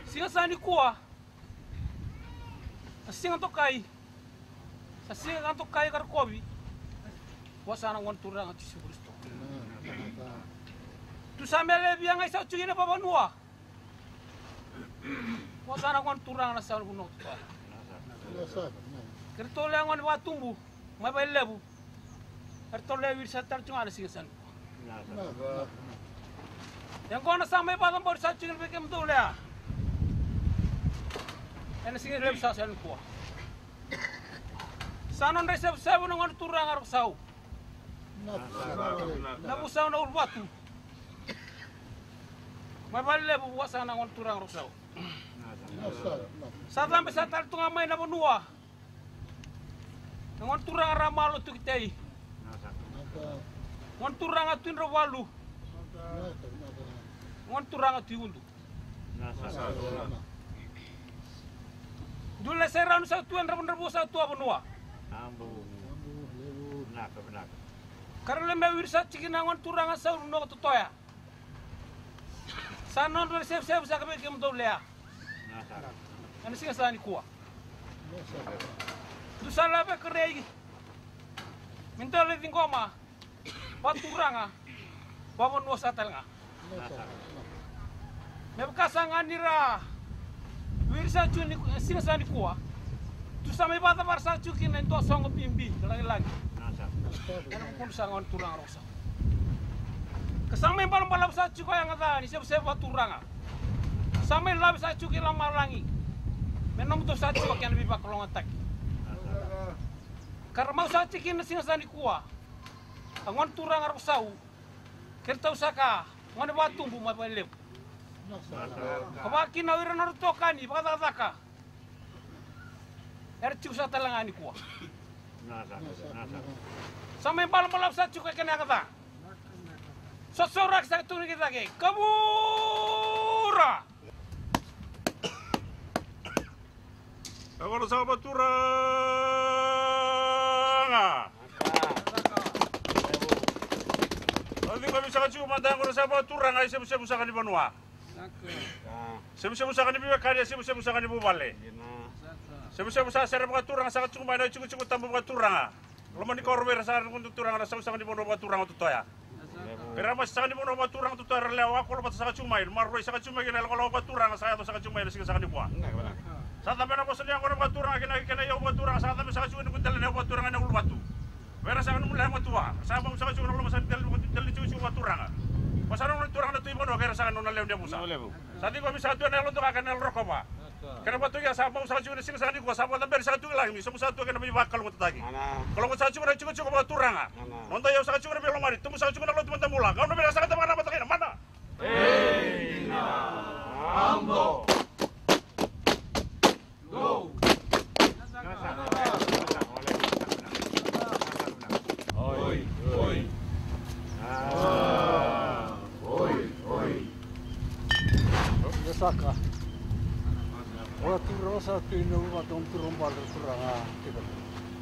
Siga sa nikua. Sa siga dokai. Sa siga dokai ka rokovi. Vua sa na gone turaga Jisu Karisito. Tu sa me levu a gai sa tu ina vavanua. Vua sa na gone turaga na sau ni vanua Totoya. Keitou lewe gone vakatubu mai Valelevu. Eratou lewe wili sa tale tu ga na siga sa nikua. E qo na sa mai vakacabori sa tu ga vei kemudou lewe. Ena siga levu sa, sa nikua. Sa nodra isevusevu na gone turaga Rakusau. Na Vusau na Uluvatu. Mai Valelevu vua saka na gone turaga Rakusau. Sa cabe sa tale tu ga mai na vanua. Na gone turaga Ramalo Tukitei. Gone turaga Tui Dravalu. Gone turaga Tui Udu. Dua na serau ni sa tu e dravudravua sa tu a vanua. Ka ra le me wiri sa tiki na gone turaga Sauru Noka Totoya. Sa nodra na sevusevu sa ka vei kemudou lea. Ena siga sa nikua. Dou sa laveka rei me dou lai ciqoma vakaturaga, vakavanua sa tale ga. Me vaka sa ga ni ra wiri sa tiko ni siga sa nikua. Tu sa mai vakacavara sa tiko kina e dua soqo bibi lagilagi. Ena vukudru sa gone turaga Rakusau. Ka sa mai balabalavu sa tiko e yaga ca ni sevusevu vakaturaga. Sa mai lavi sa tiko i lomalagi. Me nomudou sa tiko kena veivakalougatataki. Ka ra mau sa tiko kina siga sa nikua. A gone turaga Rakusau. Kei ratou saka gone vakatubu mai Valelevu. Ka vaka kina o ira na nodra itokani vakacakacaka. Era tiko sa tale ga nikua. Sa mai balabalavu sa tiko e kena yaga ca. Sosouraki sa tukuni ki cake. Kavura! Ka gona saka vakaturaga. Au ciqomi saka tiko mada, ka gona saka vakaturaga, i sevusevu saka ni vanua. Sevusevu saka ni veiwekani, sevusevu saka ni vuvale. Sevusevu sa sere vakaturaga, saka tiko mai na itikotiko tabu vakaturaga. Loma ni koro vei ira saka ni gone turaga na sausaga ni vanua vakaturaga o Totoya. Vei ira na masi saka ni vanua vakaturaga o Totoya, ra lewa, kolo vata saka tiko mai, maroroi saka tiko mai kina na ilakolako vakaturaga sa yaco saka tiko mai na siga saka nikua. Sa cabe na vosa ni yaqona vakaturaga kei na, kei na iyau vakaturaga, sa cabe saka tiko ni kudela na iyau vakaturaga ena uluvatu. Vei ira saka na nomu lewe matua, sa mau saka tiko na loma saka ni dela, dela ni tikotiko vakaturaga. Vasa na nona turaga na tui vanua kei ira saka na nona lewe ni yavusa. Sa ciqomi saka tu ena yalo doka kei na yalo rokova. Kei na vatokia sa mau saka tiko na siga saka nikua, sa vakacaberi saka tiko ki lagi, me sobu saka tu kei na veivakalougatataki. Kalougata saka tiko na tikotiko vakaturaga. Noda iyau saka tiko na veilomani, tubu saka tiko na lotu mada bula. Gauna vei ira saka da vakanamata kina, mana. Ei, na, ando. Go. Oi, oi. Ah, oi, oi. Ia saka. Ora turaga sa tu ina ulu vata, turaga bale, turaga kida.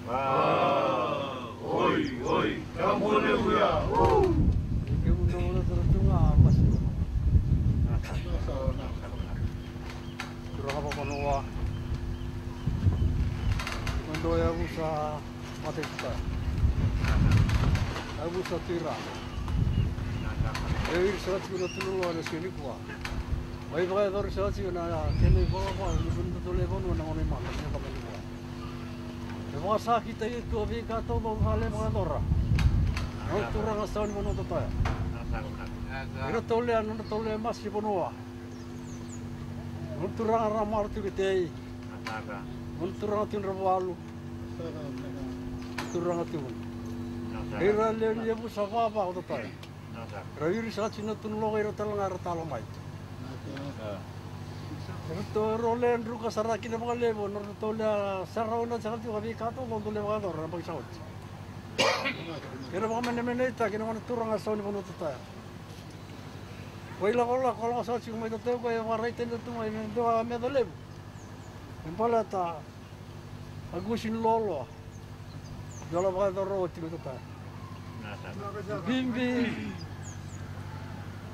Ah, oi, oi. Ka mo levu ya. Kemudou na tara tu ga masi. Turaga vakavanua. Kemudou yavusa. Mata i tuta. Yavusa Tui Ra. E wiri saka tiko na tui loloa ena siga nikua. Mai vakayacori saka tiko na kena ivalavala ni vunitotolo e vanua na gauna i mata ni yacova nikua. E vakasakitaki tu a veika taucoko sa lai vakayacora. Nona turaga sau ni vanua Totoya. Iratou lea, nodratou lea masi vanua. Nona turaga Ramaro Tui Ketei. Nona turaga Tui Dravalu. Turaga Tui Udu. Ira lewe ni yavusa vava o Totoya. Ra wiri saka tiko na tui loloa, ira tale ga era talo mai. Eratou, erau lewe druka sara kina vakalevu, nodratou lewe sarauna saka tiko a veika taucoko dou lewe vakayacora na yabaki sa oti. Kei na vakamenemeneitaki na gone turaga sau ni vanua Totoya. Vailakolako, lako saka tiko mai Totoya, koya e vakaraitaka tu mai me dua meca levu. Me baleta a kusi ni loloa. Dua na vakayacora oti mai Totoya. Bibi,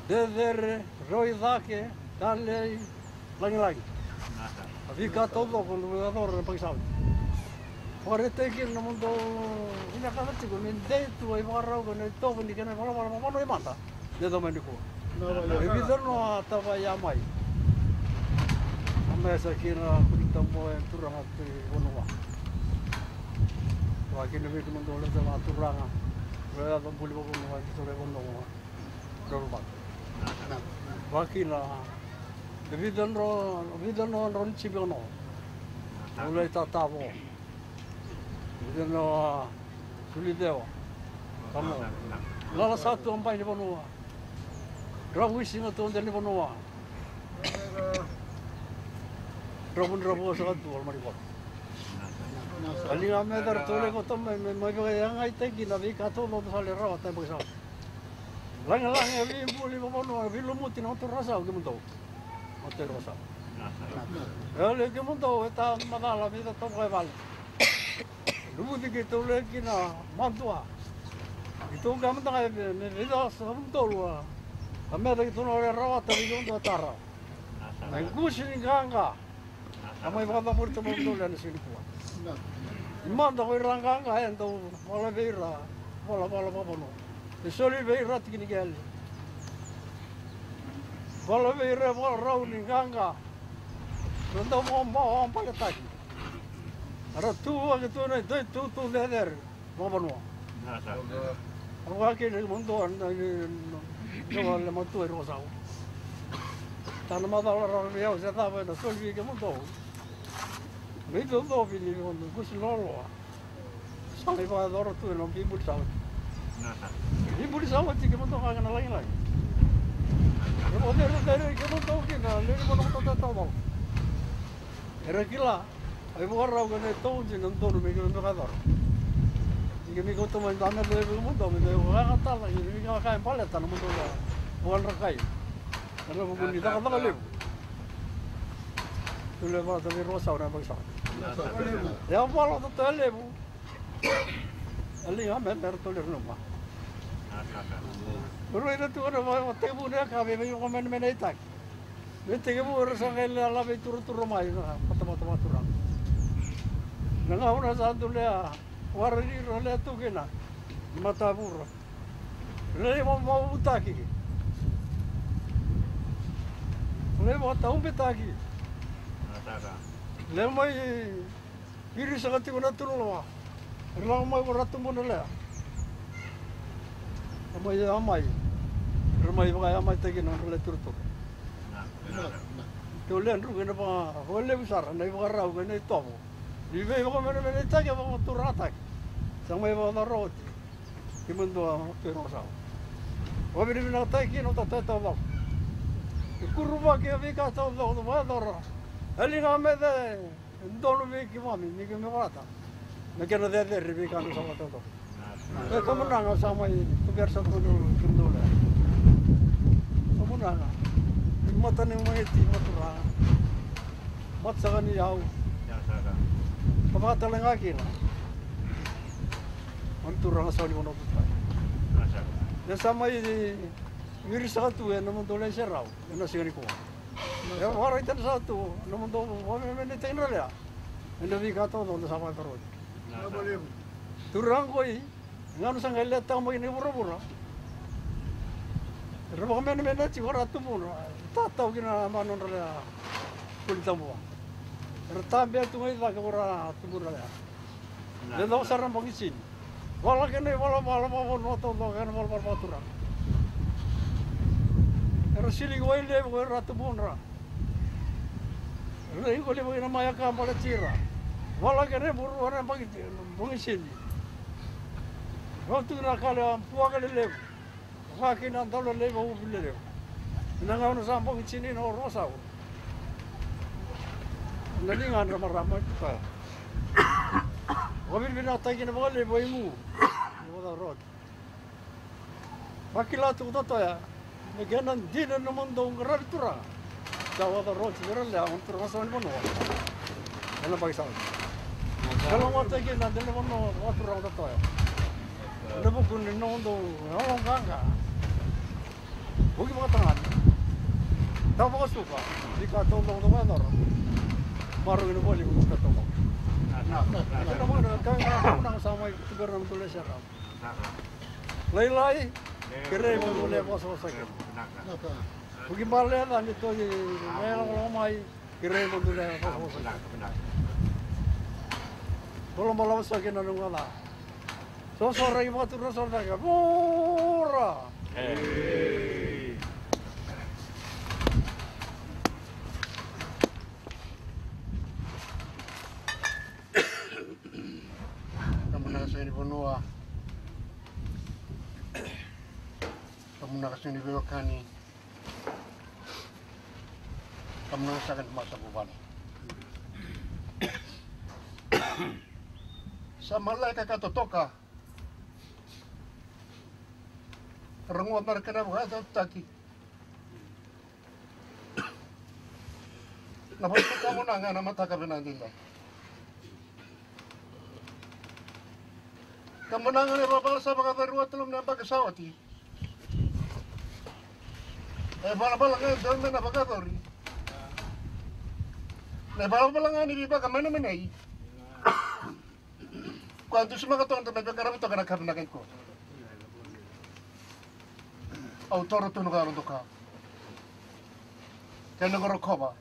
cecere, rau i cake, talei, lagilagi. A veika taucoko dou vakayacora na yabaki sa oti. Vakaraitaki kina na nomudou vinakata tiko me dei tu a ivakarau kei na itovo ni kena ivalavala vakavanua i mata. Ni yaco mai nikua. E vica na tavaya mai. A mai sa kina kuni tabo e turaga Tui Vanua. Vaka kina vei kemudou lewe tale ga turaga. Lewe yaco buli vakavanua, e turaga Vanua. Drau vaka. Vaka kina e vica na, vica na drau ni jipi Vanua. Au lai tatavo. Ida na suli cewa. Kamo. Lala sa tu a bai ni vanua. Dravu isi na tu a dela ni vanua. Dravu dravu sa tu a loma ni koto. A liga me cera tu lai koto mai, mai, mai vakayagataki na veika taucoko sa lai rawa tai baki sa. Lagilagi e veibuli vavanua, veilumuti na Otu Rokasau kemudou. Otu Rokasau. E le kemudou e ta macala me ita toka e vale. Lumuti keitou le kina madua. Keitou ka mada ga e me veica sa mudou a. A meca keitou na ore rawata vei kemudou e tara. Na ikusi ni qaqa. A mai vakacavurita mo dou lea na siga nikua. Ni mada ko ira qaqa e dau vala vei ira, vala, vala vakavanua. E soli vei ira tiki ni qele. Vala vei ira e vakarau ni qaqa. Ra dau vakabaletaki. Ra tu vaka tu na i doi tutu cecere. Vakavanua. Au vakakina kemudou na, na, na, na, na matua i Rokasau. Ta na macala rawa vei au se cava ena soli vei kemudou. Vei cocovi ni kemudou kusi loloa. Sa mai vakayacora tu ena veibuli sa oti. Veibuli sa oti kemudou ga kena lagilagi. Era vakacerecerei kemudou kina lewe ni vanua taucoko. Era kila. Ai vakarau ka na tou dina donu me kemudou ka coro. Ni kemudou kauta mai da me levu kemudou me dou vakayagatala ni kemudou ka e baleta na mudou ka vakadrakai. Ena vuku ni cakacaka levu. Tu le vata vei Rokasau na yabaki sa oti. E a vala toto e levu. A liga me mera tolera numa. Uru ina tu kana vakatekivu na yakavi vei vakamenemene itaki. Me tekivu era sa qai lala veituraturaga mai na matamata vakaturaga. Na gauna sa dau lea warari ra lea tu kina na matavura. Lei mamavutaki. Lei vakataubetaki. Lei mai Iri saka tiko na tululoa. Era lako mai ko Ratu Buna lea. Era mai yamai. Era mai vakayamaitaki na nodra le turuturu. Tou le druki na vakalevu sara na ivakarau kei na itovo. Ni veivakamenemenetaki, vakaturagataki. Sa mai vakacaro oti. Kemudou a Tui Rokasau. Vakavinavinakataki kina o tatou e taucoko. E kuruvaki e veika taucoko, vakayacora. E liga me ce E donu vei keimami ni keimami vakata na kena cecere vei ka dou sa vakataucoko. E kamunaga sa mai tubera sa tu kemudou lea. Kamunaga ni mata ni magiti vakaturaga. Mata saka ni yau. Ka vakatalega kina. Mami turaga sa ni vanua tutai. E sa mai viri saka tu e nomudou lea serau ena siga nikua. E vakaraitaka sa tu nomudou vakamenemenetaki na lea. Ena veika taucoko da sa vakayaco oti. Turaga koi, gauna sa qai lea tau mai na vuravura. Era vakamenemenetaki ko Ratu Buna, tatau kina na nodra lea kuli tabua. Era tabea tu mai cake ko Ratu Buna lea. E cau sara na bogi tini. Vala kei na ivalavala vakavanua taucoko kei na valavala vakaturaga. Era sili wai levu ko ira Ratu Buna. Era iqoli vaki na mai a ka baleti ira. Vala kei na iburu ena bogi tini. Vau tu na kale a buaka lelevu. Vaka kina a daulolei vakauvi lelevu. Ena gauna sa bogi tini na oro sa oro. Na ligadra marama e tuka. Vakavinavinakataki kina vakalevu a igu. Ni vakacaro oti. Vakila tu ko Totoya. Me kena dina na nomudou qaravi turaga. Sa vakacaro oti vei ira lea, o turaga sa ni vanua. Ena baki sa oti. Kalougata kina na dela ni vanua vakaturaga Totoya. Ena vuku ni nomudou yaloqaqa. Vuki vakatagane. Tau vakasuka. Ni ka taucoko vakayacora. Marau ina voli vuki ka taucoko. Ena vuku ni ka ga sa mai tubera na nomudou lea serau. Lailai, kerei mo dou lea vosavosa kina. Vuki bale ca ni tou lea logologo mai, kerei mo dou lea vosavosa kina. Balabalava sa kina na noqu ca. Sosoraki vakaturaga sara cake. Vura! Kamunaga saka ni veiwekani. Kamunaga saka ni matavuvale. Sa maleka ka totoka. Ragua mera kena vakayacataki na vakamunaga ena mataka vinaka edaidai. Kamunaga na ivalavala sa vakayacori oti loma ni yabaki sa oti. E valavala ga e dua me na vakayacori. Na ivalavala ga ni veivakamenemenei. Ko a dusimaka toka na me veiqaravi toka na kamunaga iko. Au toro tu na ka au doka. Kei na qoro kova.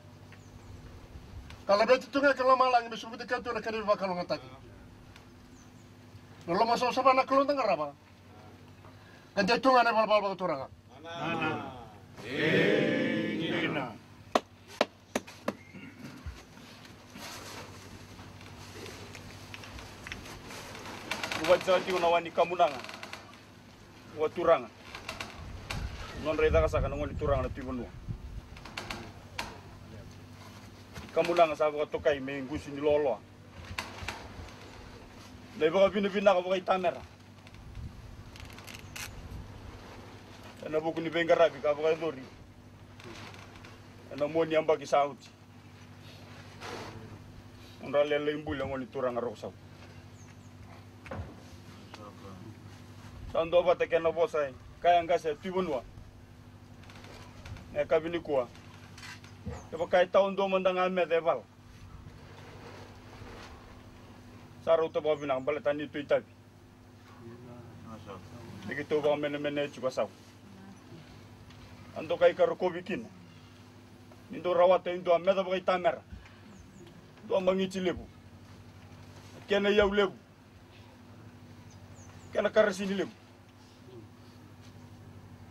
Ka laveti tu ga ke lomalagi me suvuti ka tu na kena veivakalougatataki. Na loma savasava na Kalou da qarava. Ka dei tu ga na ivalavala vakaturaga. Ana. Ei, dina. Uvati saka tiko na wa ni kamunaga. Ua turaga. Nodra icakacaka na gone turaga na Tui Vanua. Kamunaga sa vakatokai me qusi ni loaloa. Na ivakavinavinaka vakaitamera. Ena vuku ni veiqaravi ka vakayacori. Ena mua ni yabaki sa oti. Nodra lele i buli a gone turaga Rokosau. Sa dua vata kei na vosa e kaya qase a Tui Vanua. Na yakavi nikua. Kevaka e tawa dua mada ga meca e vala. Sa rauta vakavinaka baleta ni tou itavi. Ni keitou vakamenemenei tiko a sau. A dokai ka rokovi kina. Ni dou rawata e dua meca vakaitamera. Dua magiti levu. Kena iyau levu. Kena karasini levu.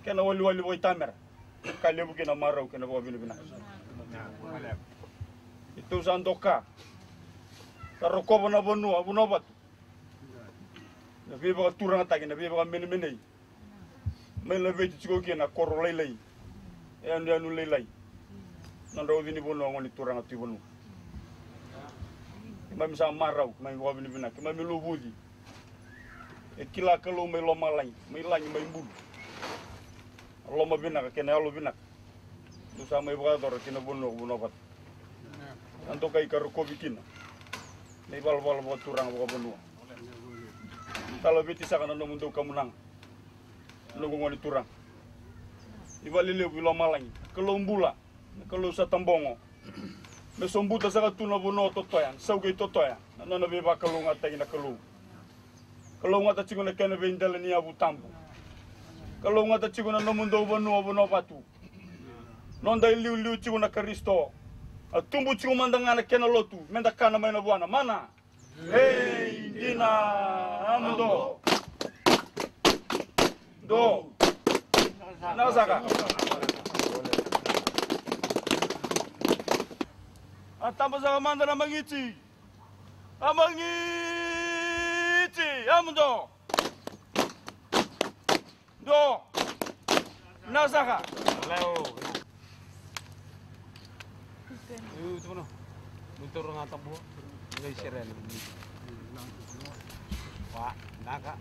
Kena waliwali vakaitamera. Ka levu kina marau kena vakavinavinaka. Keitou sa doka. Sa rokova na vanua, vanua vatu. Na veivakaturagataki, na veivakamenemenei. Mai laveti tiko kina na koro lailai. Yanuyanu lailai. Nodra uci ni vanua gone turaga Tui Vanua. Keimami sa marau, keimami vakavinavinaka, keimami lovuci. E kila Kalou mai lomalagi, mai lagi, mai bulu. Loma vinaka kei na yalo vinaka. Dou sa mai vakayacora kina vanua, vanua vata. Na dokai ka rokovi kina. Na ivalavala vakaturaga vakavanua. Talaveti saka na nomudou kamunaga. Noqu gone turaga. Ivalelevu i lomalagi. Kalou bula. Na Kalou sa tabogo. Me sobuta saka tu na vanua o Totoya. Sau kei Totoya. Na nona veivakalougatataki na Kalou. Kalougata tiko na kena veidela ni yavu tabu. Kalougata tiko na nomudou vanua, vanua vatu. Noda iliuliu tiko na Karisito. A tubu tiko mada ga na kena lotu, meda kana mai na vuana. Mana. Ei, dina, a mudo. Do. Na saka. A taba saka mada na magiti. A magiti, a mudo. Do. Na saka. Leo. Io, tu mano. Nuntauro ga tabu. Ngai sere ni. Wa, naka.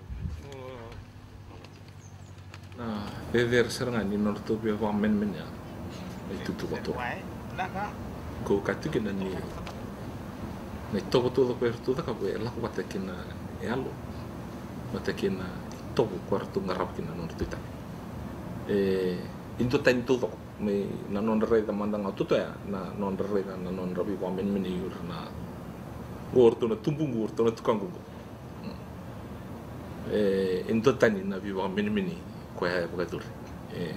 Na cecere sara ga ni nodratou via vakamenemenea na itutu vakaturaga. Ko ka tiko kina ni na itovo taucoko eratou cakava e lako vata kina e yalo, vata kina itovo ko eratou qarava kina na nodratou itavi. E, e duatani taucoko mai na nodra raica mada ga o Totoya, na nodra raica na nodra veivakamenemenei o ira na, o iratou na tubuqu, o iratou na tukaqu. E, e duatani na veivakamenemenei koya e vakayacori. E,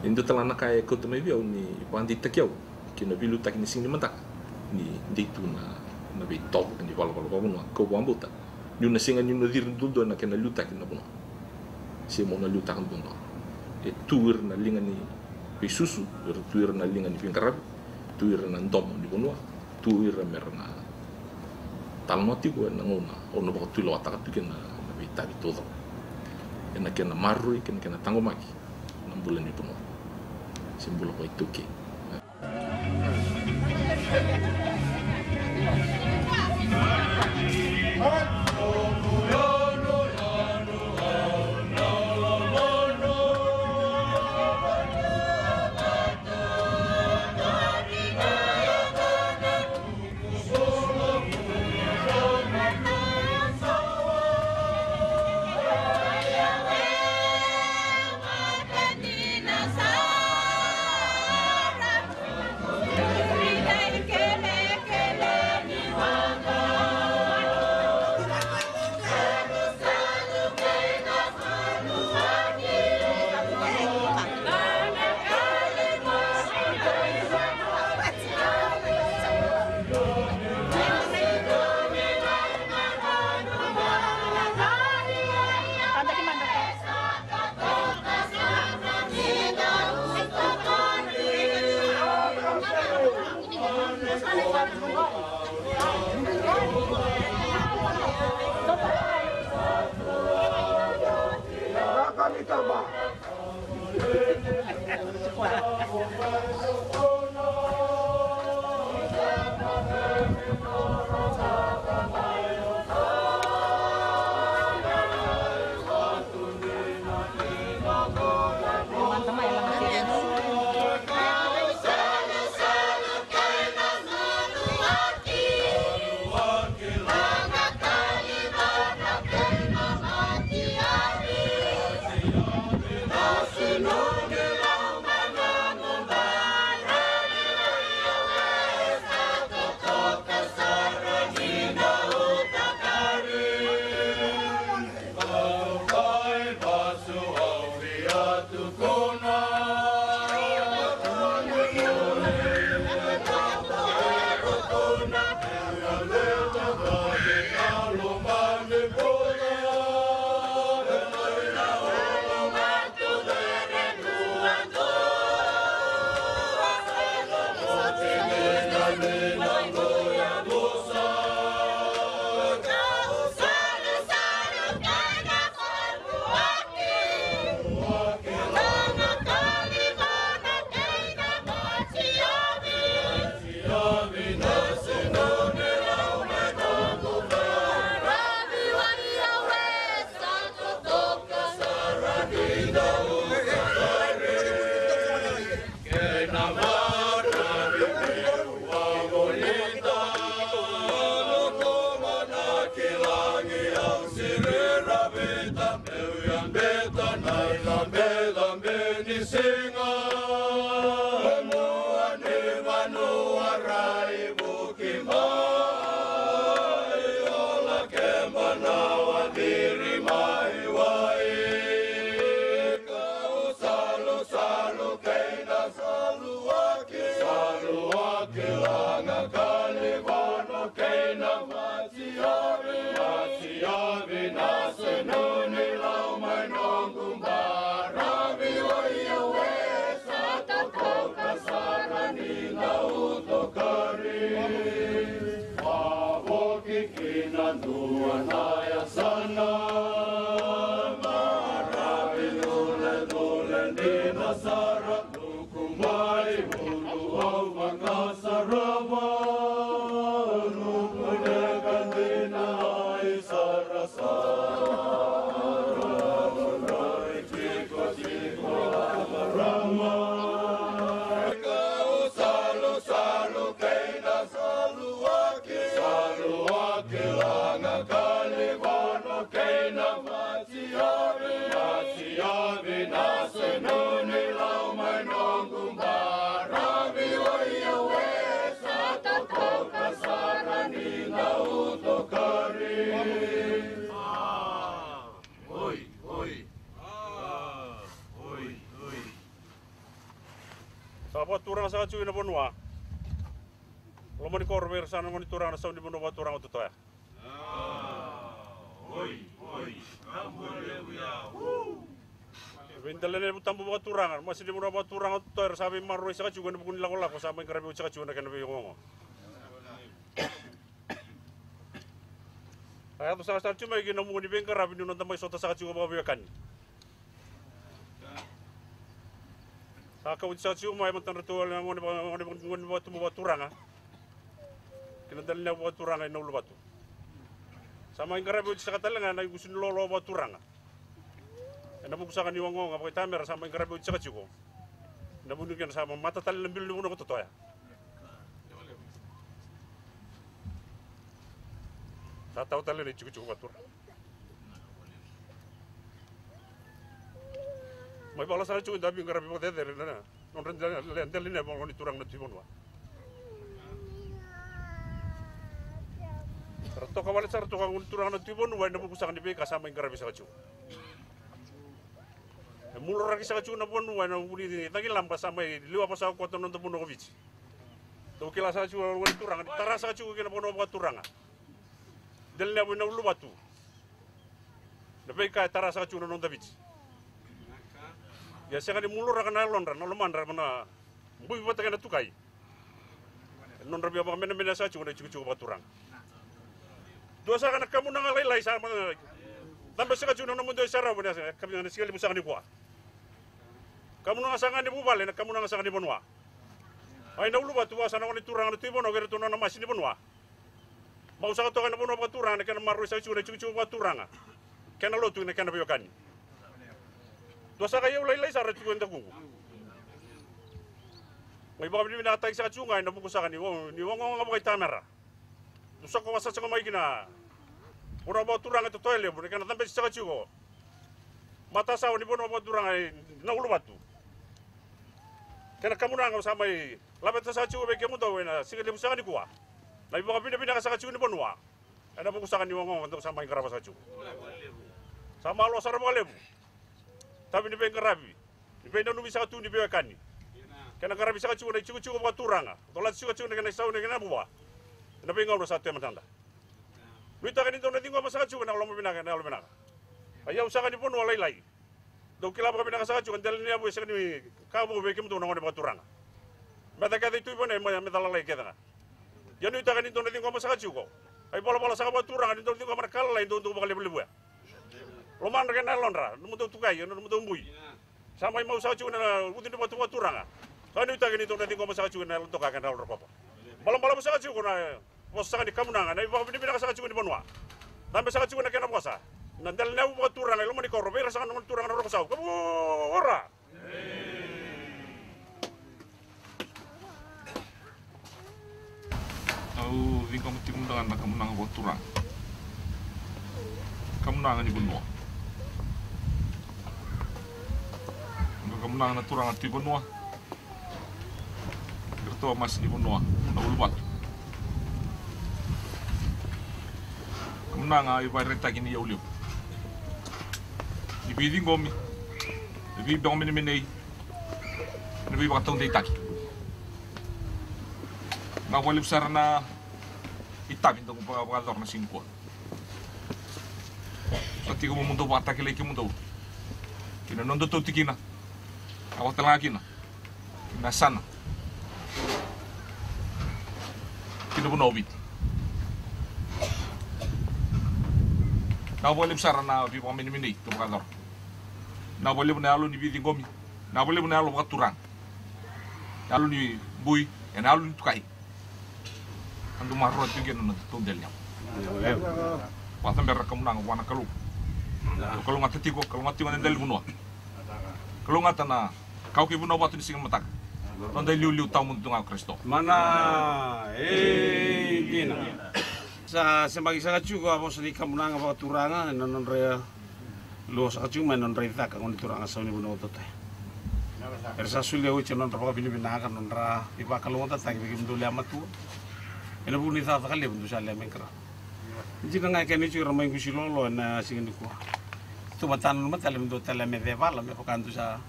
e dua tale na ka e kauta mai vei au ni vakadeitaki au ki na veiliutaki ni siga ni mataka ni dei tu na, na veitovo ni valavala vakavanua. Kau vakabauta niu na sega niu na ciri duadua na kena liutaki na vanua. Se mo na liutaka duadua. E tu ira na liga ni veisusu, era tu ira na liga ni veiqaravi, tu ira na domo ni vanua, tu ira mera na Talanoa tiko ena gauna au na vakatulewataka tu kina na veitavi taucoko ena kena maroroi kei na kena taqomaki na bula ni vanua se bula vakaitaukei. Kina dua na yasana, maravi duleduleji na sara, nuku mai ulu au vakasarava, nuku deka dina ai sarasara, rai tikotiko a marama. Kau salusalu kei na saluaki, saluaki laga kalivono kei na matiavi, matiavi na senuni lau mai noqu baravi. Oi au e sa totoka sara ni na utokari. Oi, oi. Oi, oi. Sa vakaturaga saka tiko ena vanua. Loma ni koro vei ira sa na gone turaga na sau ni vanua vakaturaga o Totoya. Oi, oi. Veidelana ni tabu vakaturaga, masi ni vanua vakaturaga o Totoya, era sa veimaroroi saka tiko ena vuku ni lakolako sa mai qaravi oti saka tiko ena kena veiogogo. Sa yaco saka sara tiko mai ki na vuku ni veiqaravi ni noda mai sota saka tiko vakaveiwekani. Sa kauti saka tiko mai e matadratou na gone va-, gone va-, gone vakatubu vakaturaga kei na dela ni yavu vakaturaga i Nauluvatu. Sa mai qaravi oti saka tale ga na iqusi ni loaloa vakaturaga ena vuku saka ni ogaoga vakaitamera sa mai qaravi oti saka tiko. Na vuni kena sa mamata tale na bilo ni vanua ko Totoya. Sa tawa tale na itikotiko vakatura. Mai vala saka tiko e davi qaravi vakacecere na nodra dela, dela ni yavu ni turaga na Tui Vanua. Ra toka vale sara toka ni turaga na Tui Vanua ena vuku saka ni veika sa mai qaravi saka tiko. E muloraki saka tiko na vanua ena vuku ni cagilaba sa mai liwa vasaka koto na noda vanua ko Viti. Dou kila saka tiko na vanua ni turaga ni tara saka tiko kei na vanua vakaturaga. Dela ni yavu i Nauluvatu. Na veika e tara saka tiko na noda Viti. Ia sega ni muloraka na yalodra, na lomadra, na bui vata kei na tukai. E nodra via vakamenemenea saka tiko na itikotiko vakaturaga. Dua saka na kamunaga lailai sa mada cabe saka tiko na nomudou isaravu ena siga levu saka nikua. Kamunaga saka ga ni vuvale, na kamunaga saka ni vanua. Ai Nauluvatu vua sa na gone turaga na Tui Vanua kei ratou na nona masi ni vanua. Mau saka toka ena vanua vakaturaga na kena maroroi saka tiko na itikotiko vakaturaga. Kena lotu ina kena veiwekani. Dua saka i au lailai sara tiko e dakuqu. Mai vakavinavinakataki saka tiko ga ena vuku saka ni o-, ni ogaoga vakaitamera. Dou saka vasa saka mai kina vanua vakaturaga e Totoya Levu na kena cabeti saka tiko. Matasawa ni vanua vakaturaga e Nauluvatu. Kena kamunaga sa mai laveta saka tiko vei kemudou ena siga levu saka nikua. Na ivakavinavinaka saka tiko ni vanua. Ena vuku saka ni ogaoga dou sa mai qarava saka tiko. Sa malo sara vakalevu. Tavi ni veiqaravi. Ni veinanumi saka tu ni veiwekani. Kena qaravi saka tiko na itikotiko vakaturaga. Colati saka tiko na kena isau na kena vuva. Ena veigauna sa tu e matada. Nuitaka ni dou na ciqoma saka tiko na loma vinaka, na yalo vinaka. A iyau saka ni vanua lailai. Dou kila vakavinaka saka tiko, dela ni yavu e sega ni ka vou vei kemudou na gone vakaturaga. Meca kece i Tui Vanua, me, meca lalai kece ga. Ia nuitaka ni dou na ciqoma saka tiko. A ivalavala saka vakaturaga ni dou ciqoma na ka lalai, dou, dou vakalevulevuya. Lomadra kei na yalodra, nomudou tukai, nomudou bui. Sa mai mau saka tiko na ucu ni vatu vakaturaga. Sa nuitaki ni dou na ciqoma saka tiko na yalo doka kei na yalo rokopa. Balabalavu saka tiko na vosa saka ni kamunaga, na ivakavinavinaka saka tiko ni vanua. Cabe saka tiko na kena vosa. Na dela ni yavu vakaturaga i loma ni koro, vei ira saka na gone turaga na Roko Sau. Kavu ora! Au ciqoma tiko mada ga na kamunaga vakaturaga. Kamunaga ni vanua. Na kamunaga na turaga Tui Vanua. Iratou a masi ni vanua na Uluvatu. Kamunaga ivakaraitaki ni yau levu. Ni veiciqomi, ni veivakamenemenei, ni veivakataudeitaki. Vinaka vakalevu sara na itavi dou vakayacora na siga nikua. Sa tiko mo mudou vakatakilai kemudou kina nodatou tikina. A vakatale ga kina na yasana kina vanua o Viti. Vinaka vakalevu sara na veivakamenemenei dou vakayacora. Vinaka vakalevu na yalo ni veiciqomi. Vinaka vakalevu na yalo vakaturaga. Yalo ni bui, ena yalo ni tukai. A dou maroroya tiko kina na nodatou dela ni yavu. Vakacabera na kamunaga vua na Kalou. Kalougata tiko, kalougata tiko na dela ni vanua. Kalougata na kawa kei Vanuavatu ni siga mataka. Noda iliuliu tawamudu tu ga o Karisito. Mana, e, dina. Sa semaki saka tiko a vosa ni kamunaga vakaturaga ena nodra lua saka tiko mai na nodra icaka gone turaga Saunivanua Totoya. Era sa solia oti na nodra vakavinavinaka, nodra ivakalougatataki vei kemudou lewe matua. Ena vuku ni cakacaka levu dou sa lewe mai qara. Dina ga e kena tiko era mai qusi loaloa ena siga nikua. Tou matana numa tale me dou tale me cevala me vaka dou sa,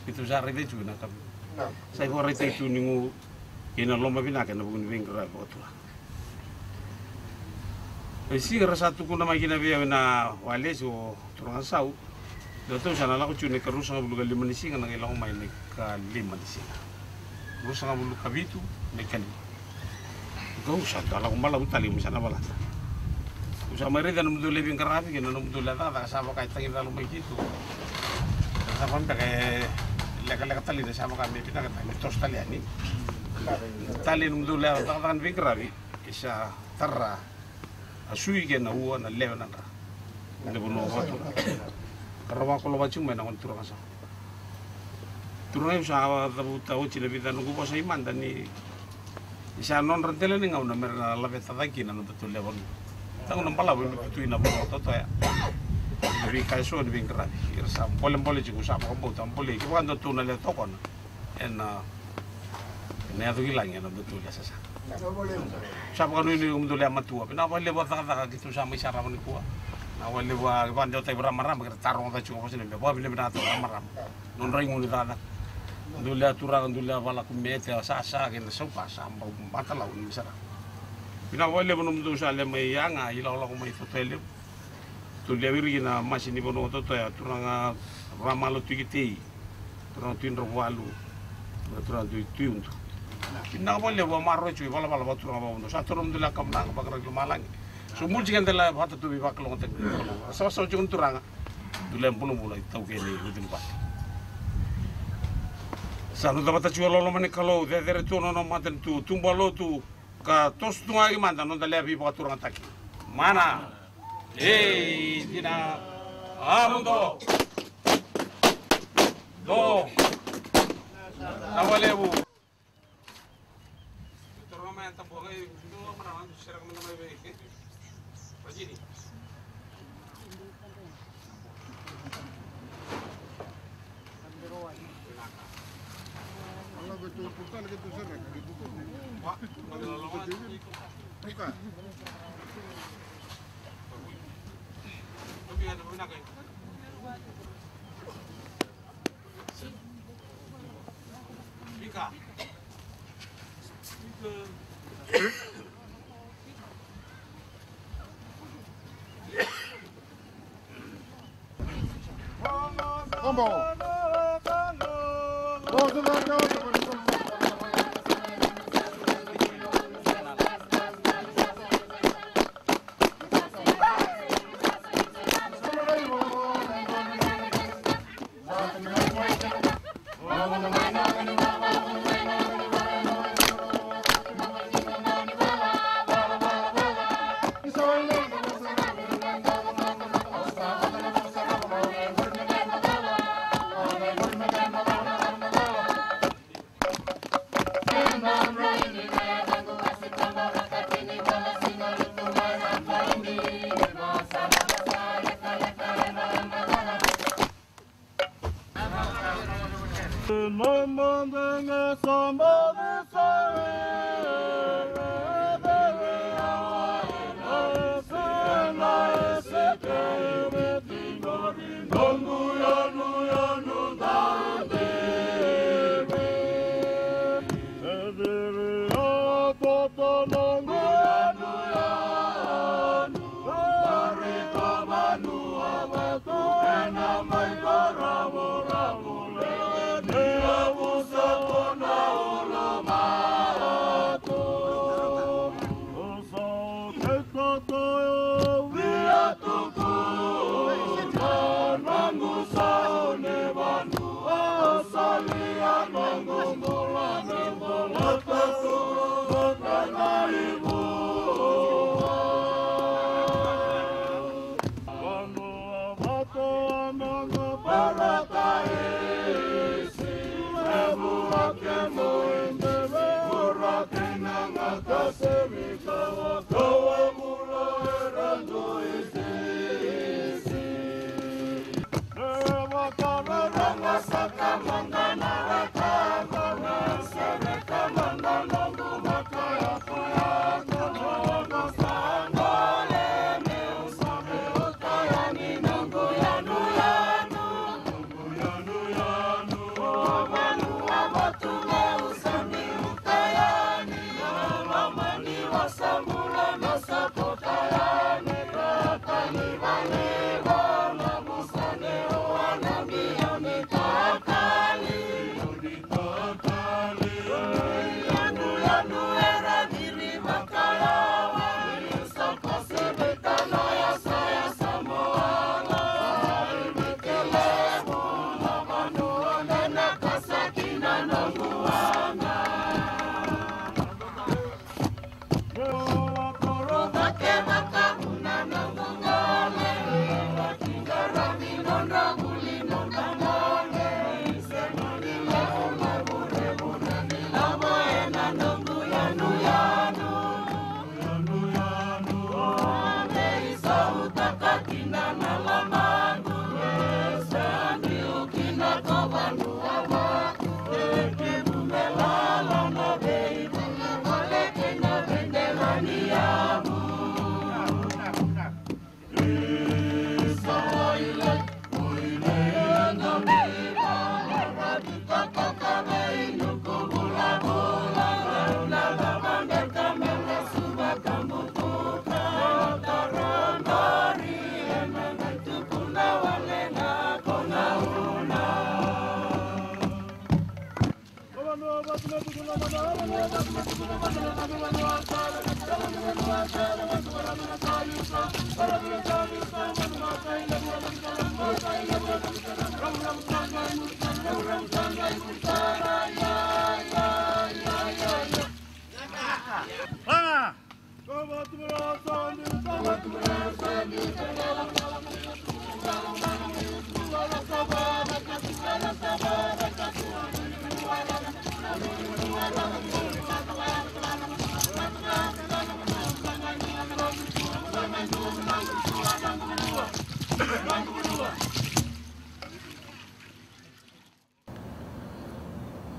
me dou sa raica tiko na ka. Sa ivakaraitaki tu ni gu kei na loma vinaka ena vuku ni veiqaravi vakaturaga. E siga ra sa tukuna mai kina vei au ena walesi o turaga Sau. Datou sa na lako tiko na ikaruasagavulu ka lima ni siga na qai lako mai na ikalima ni siga. Ruasagavulu ka vitu na ikalima. Kau sa da lako balavu tale, keimami sa na valata. Sa mai raica na nomudou lewe veiqaravi kei na nomudou lewe cakacaka, sa vaka e tagicalo mai keitou. Sa vaka beka e lekaleka tale, sa vaka me vinaka tale me toso tale yani. Tale na nomudou lewe cakacaka ni veiqaravi, ke sa tara a sui kei na ua na lewe na dra. Ena vanua vatu. Ka ra vakolovaci mai na gone turaga sa. Turaga, au sa cavuta oti na vica noqu vosa i mada ni, ni sa nodra dela ni gauna me ra na laveta cake kina na nodatou lewe vanua. Gauna balavu e bibi tu ina vanua totoya. Na veika eso ni veiqaravi. Ira sa bolebole tiko, sa vakabauta, bolei. Kevaka datou na lewe tokona ena, ena yaco ki lagi ena nodatou lewe sasaga. Sa vakanuinui nomudou lewe matua. Vinaka vakalevu a cakacaka keitou sa mai sarava nikua. Vinaka vakalevu a vakadewataki vei ramarama, kei ra taroga cake tiko vosa ni me vakavinavinaka tu ramarama. Nodra igu ni cakacaka. Dou lewe turaga, dou lewe valaku me te sasa kei na saupa sa bau matalau ni sara. Vinaka vakalevu nomudou sa lewe mai yaga, ilakolako mai Totoya Levu. Dou lewe iri ki na masi ni vanua Totoya, turaga Ramalo Tuikitei, turaga Tuidravuvalu, turaga Tui, Tuiudu. Vinaka vakalevu a maroroi tiko i valavala vakaturaga vakavuna. Sa toro nomudou lewe kamunaga, vakarau ki lomalagi. So buli tiko e dela vata tu vei vakalougatataki. Savasava tiko na turaga. Dou lewe bulabula itaukei ni Rutunipa. Sa noda vata tiko loloma ni Kalou, cecere tu na nona matanitu, tubu a lotu, ka toso tu ga i mada na noda lewe veivakaturagataki. Mana. Ei, dina. A mudo. Do. Na vakalevu.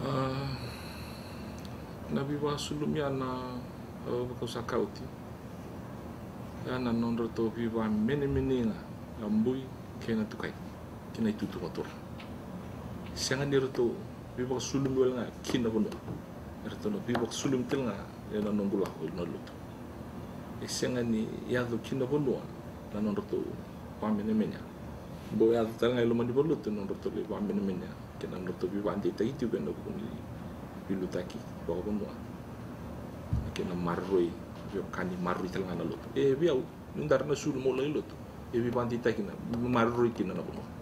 A, na veivakasulumi ya na, a, vakau sa kauti ya na nodratou veivakamenemenei ga na Bui kei na Tukai kei na itutu vatura. Sega ni ratou veivakasulumi wale ga ki na vanua, eratou na veivakasulumi tale ga ena noqu lako na lotu. E sega ni yaco ki na vanua na nodratou vakamenemenei ya. Bau yaco tale ga e loma ni valotu na nodratou lai vakamenemenei ya kei na nodratou veivakadeitaki tiko ena vuku ni veiliutaki vakavanua kei na maroroi, veiwekani maroroi tale ga na lotu. E vei au, ni dara na sulu mo lai lotu, e veivakadeitaki na maroroi kina na vanua.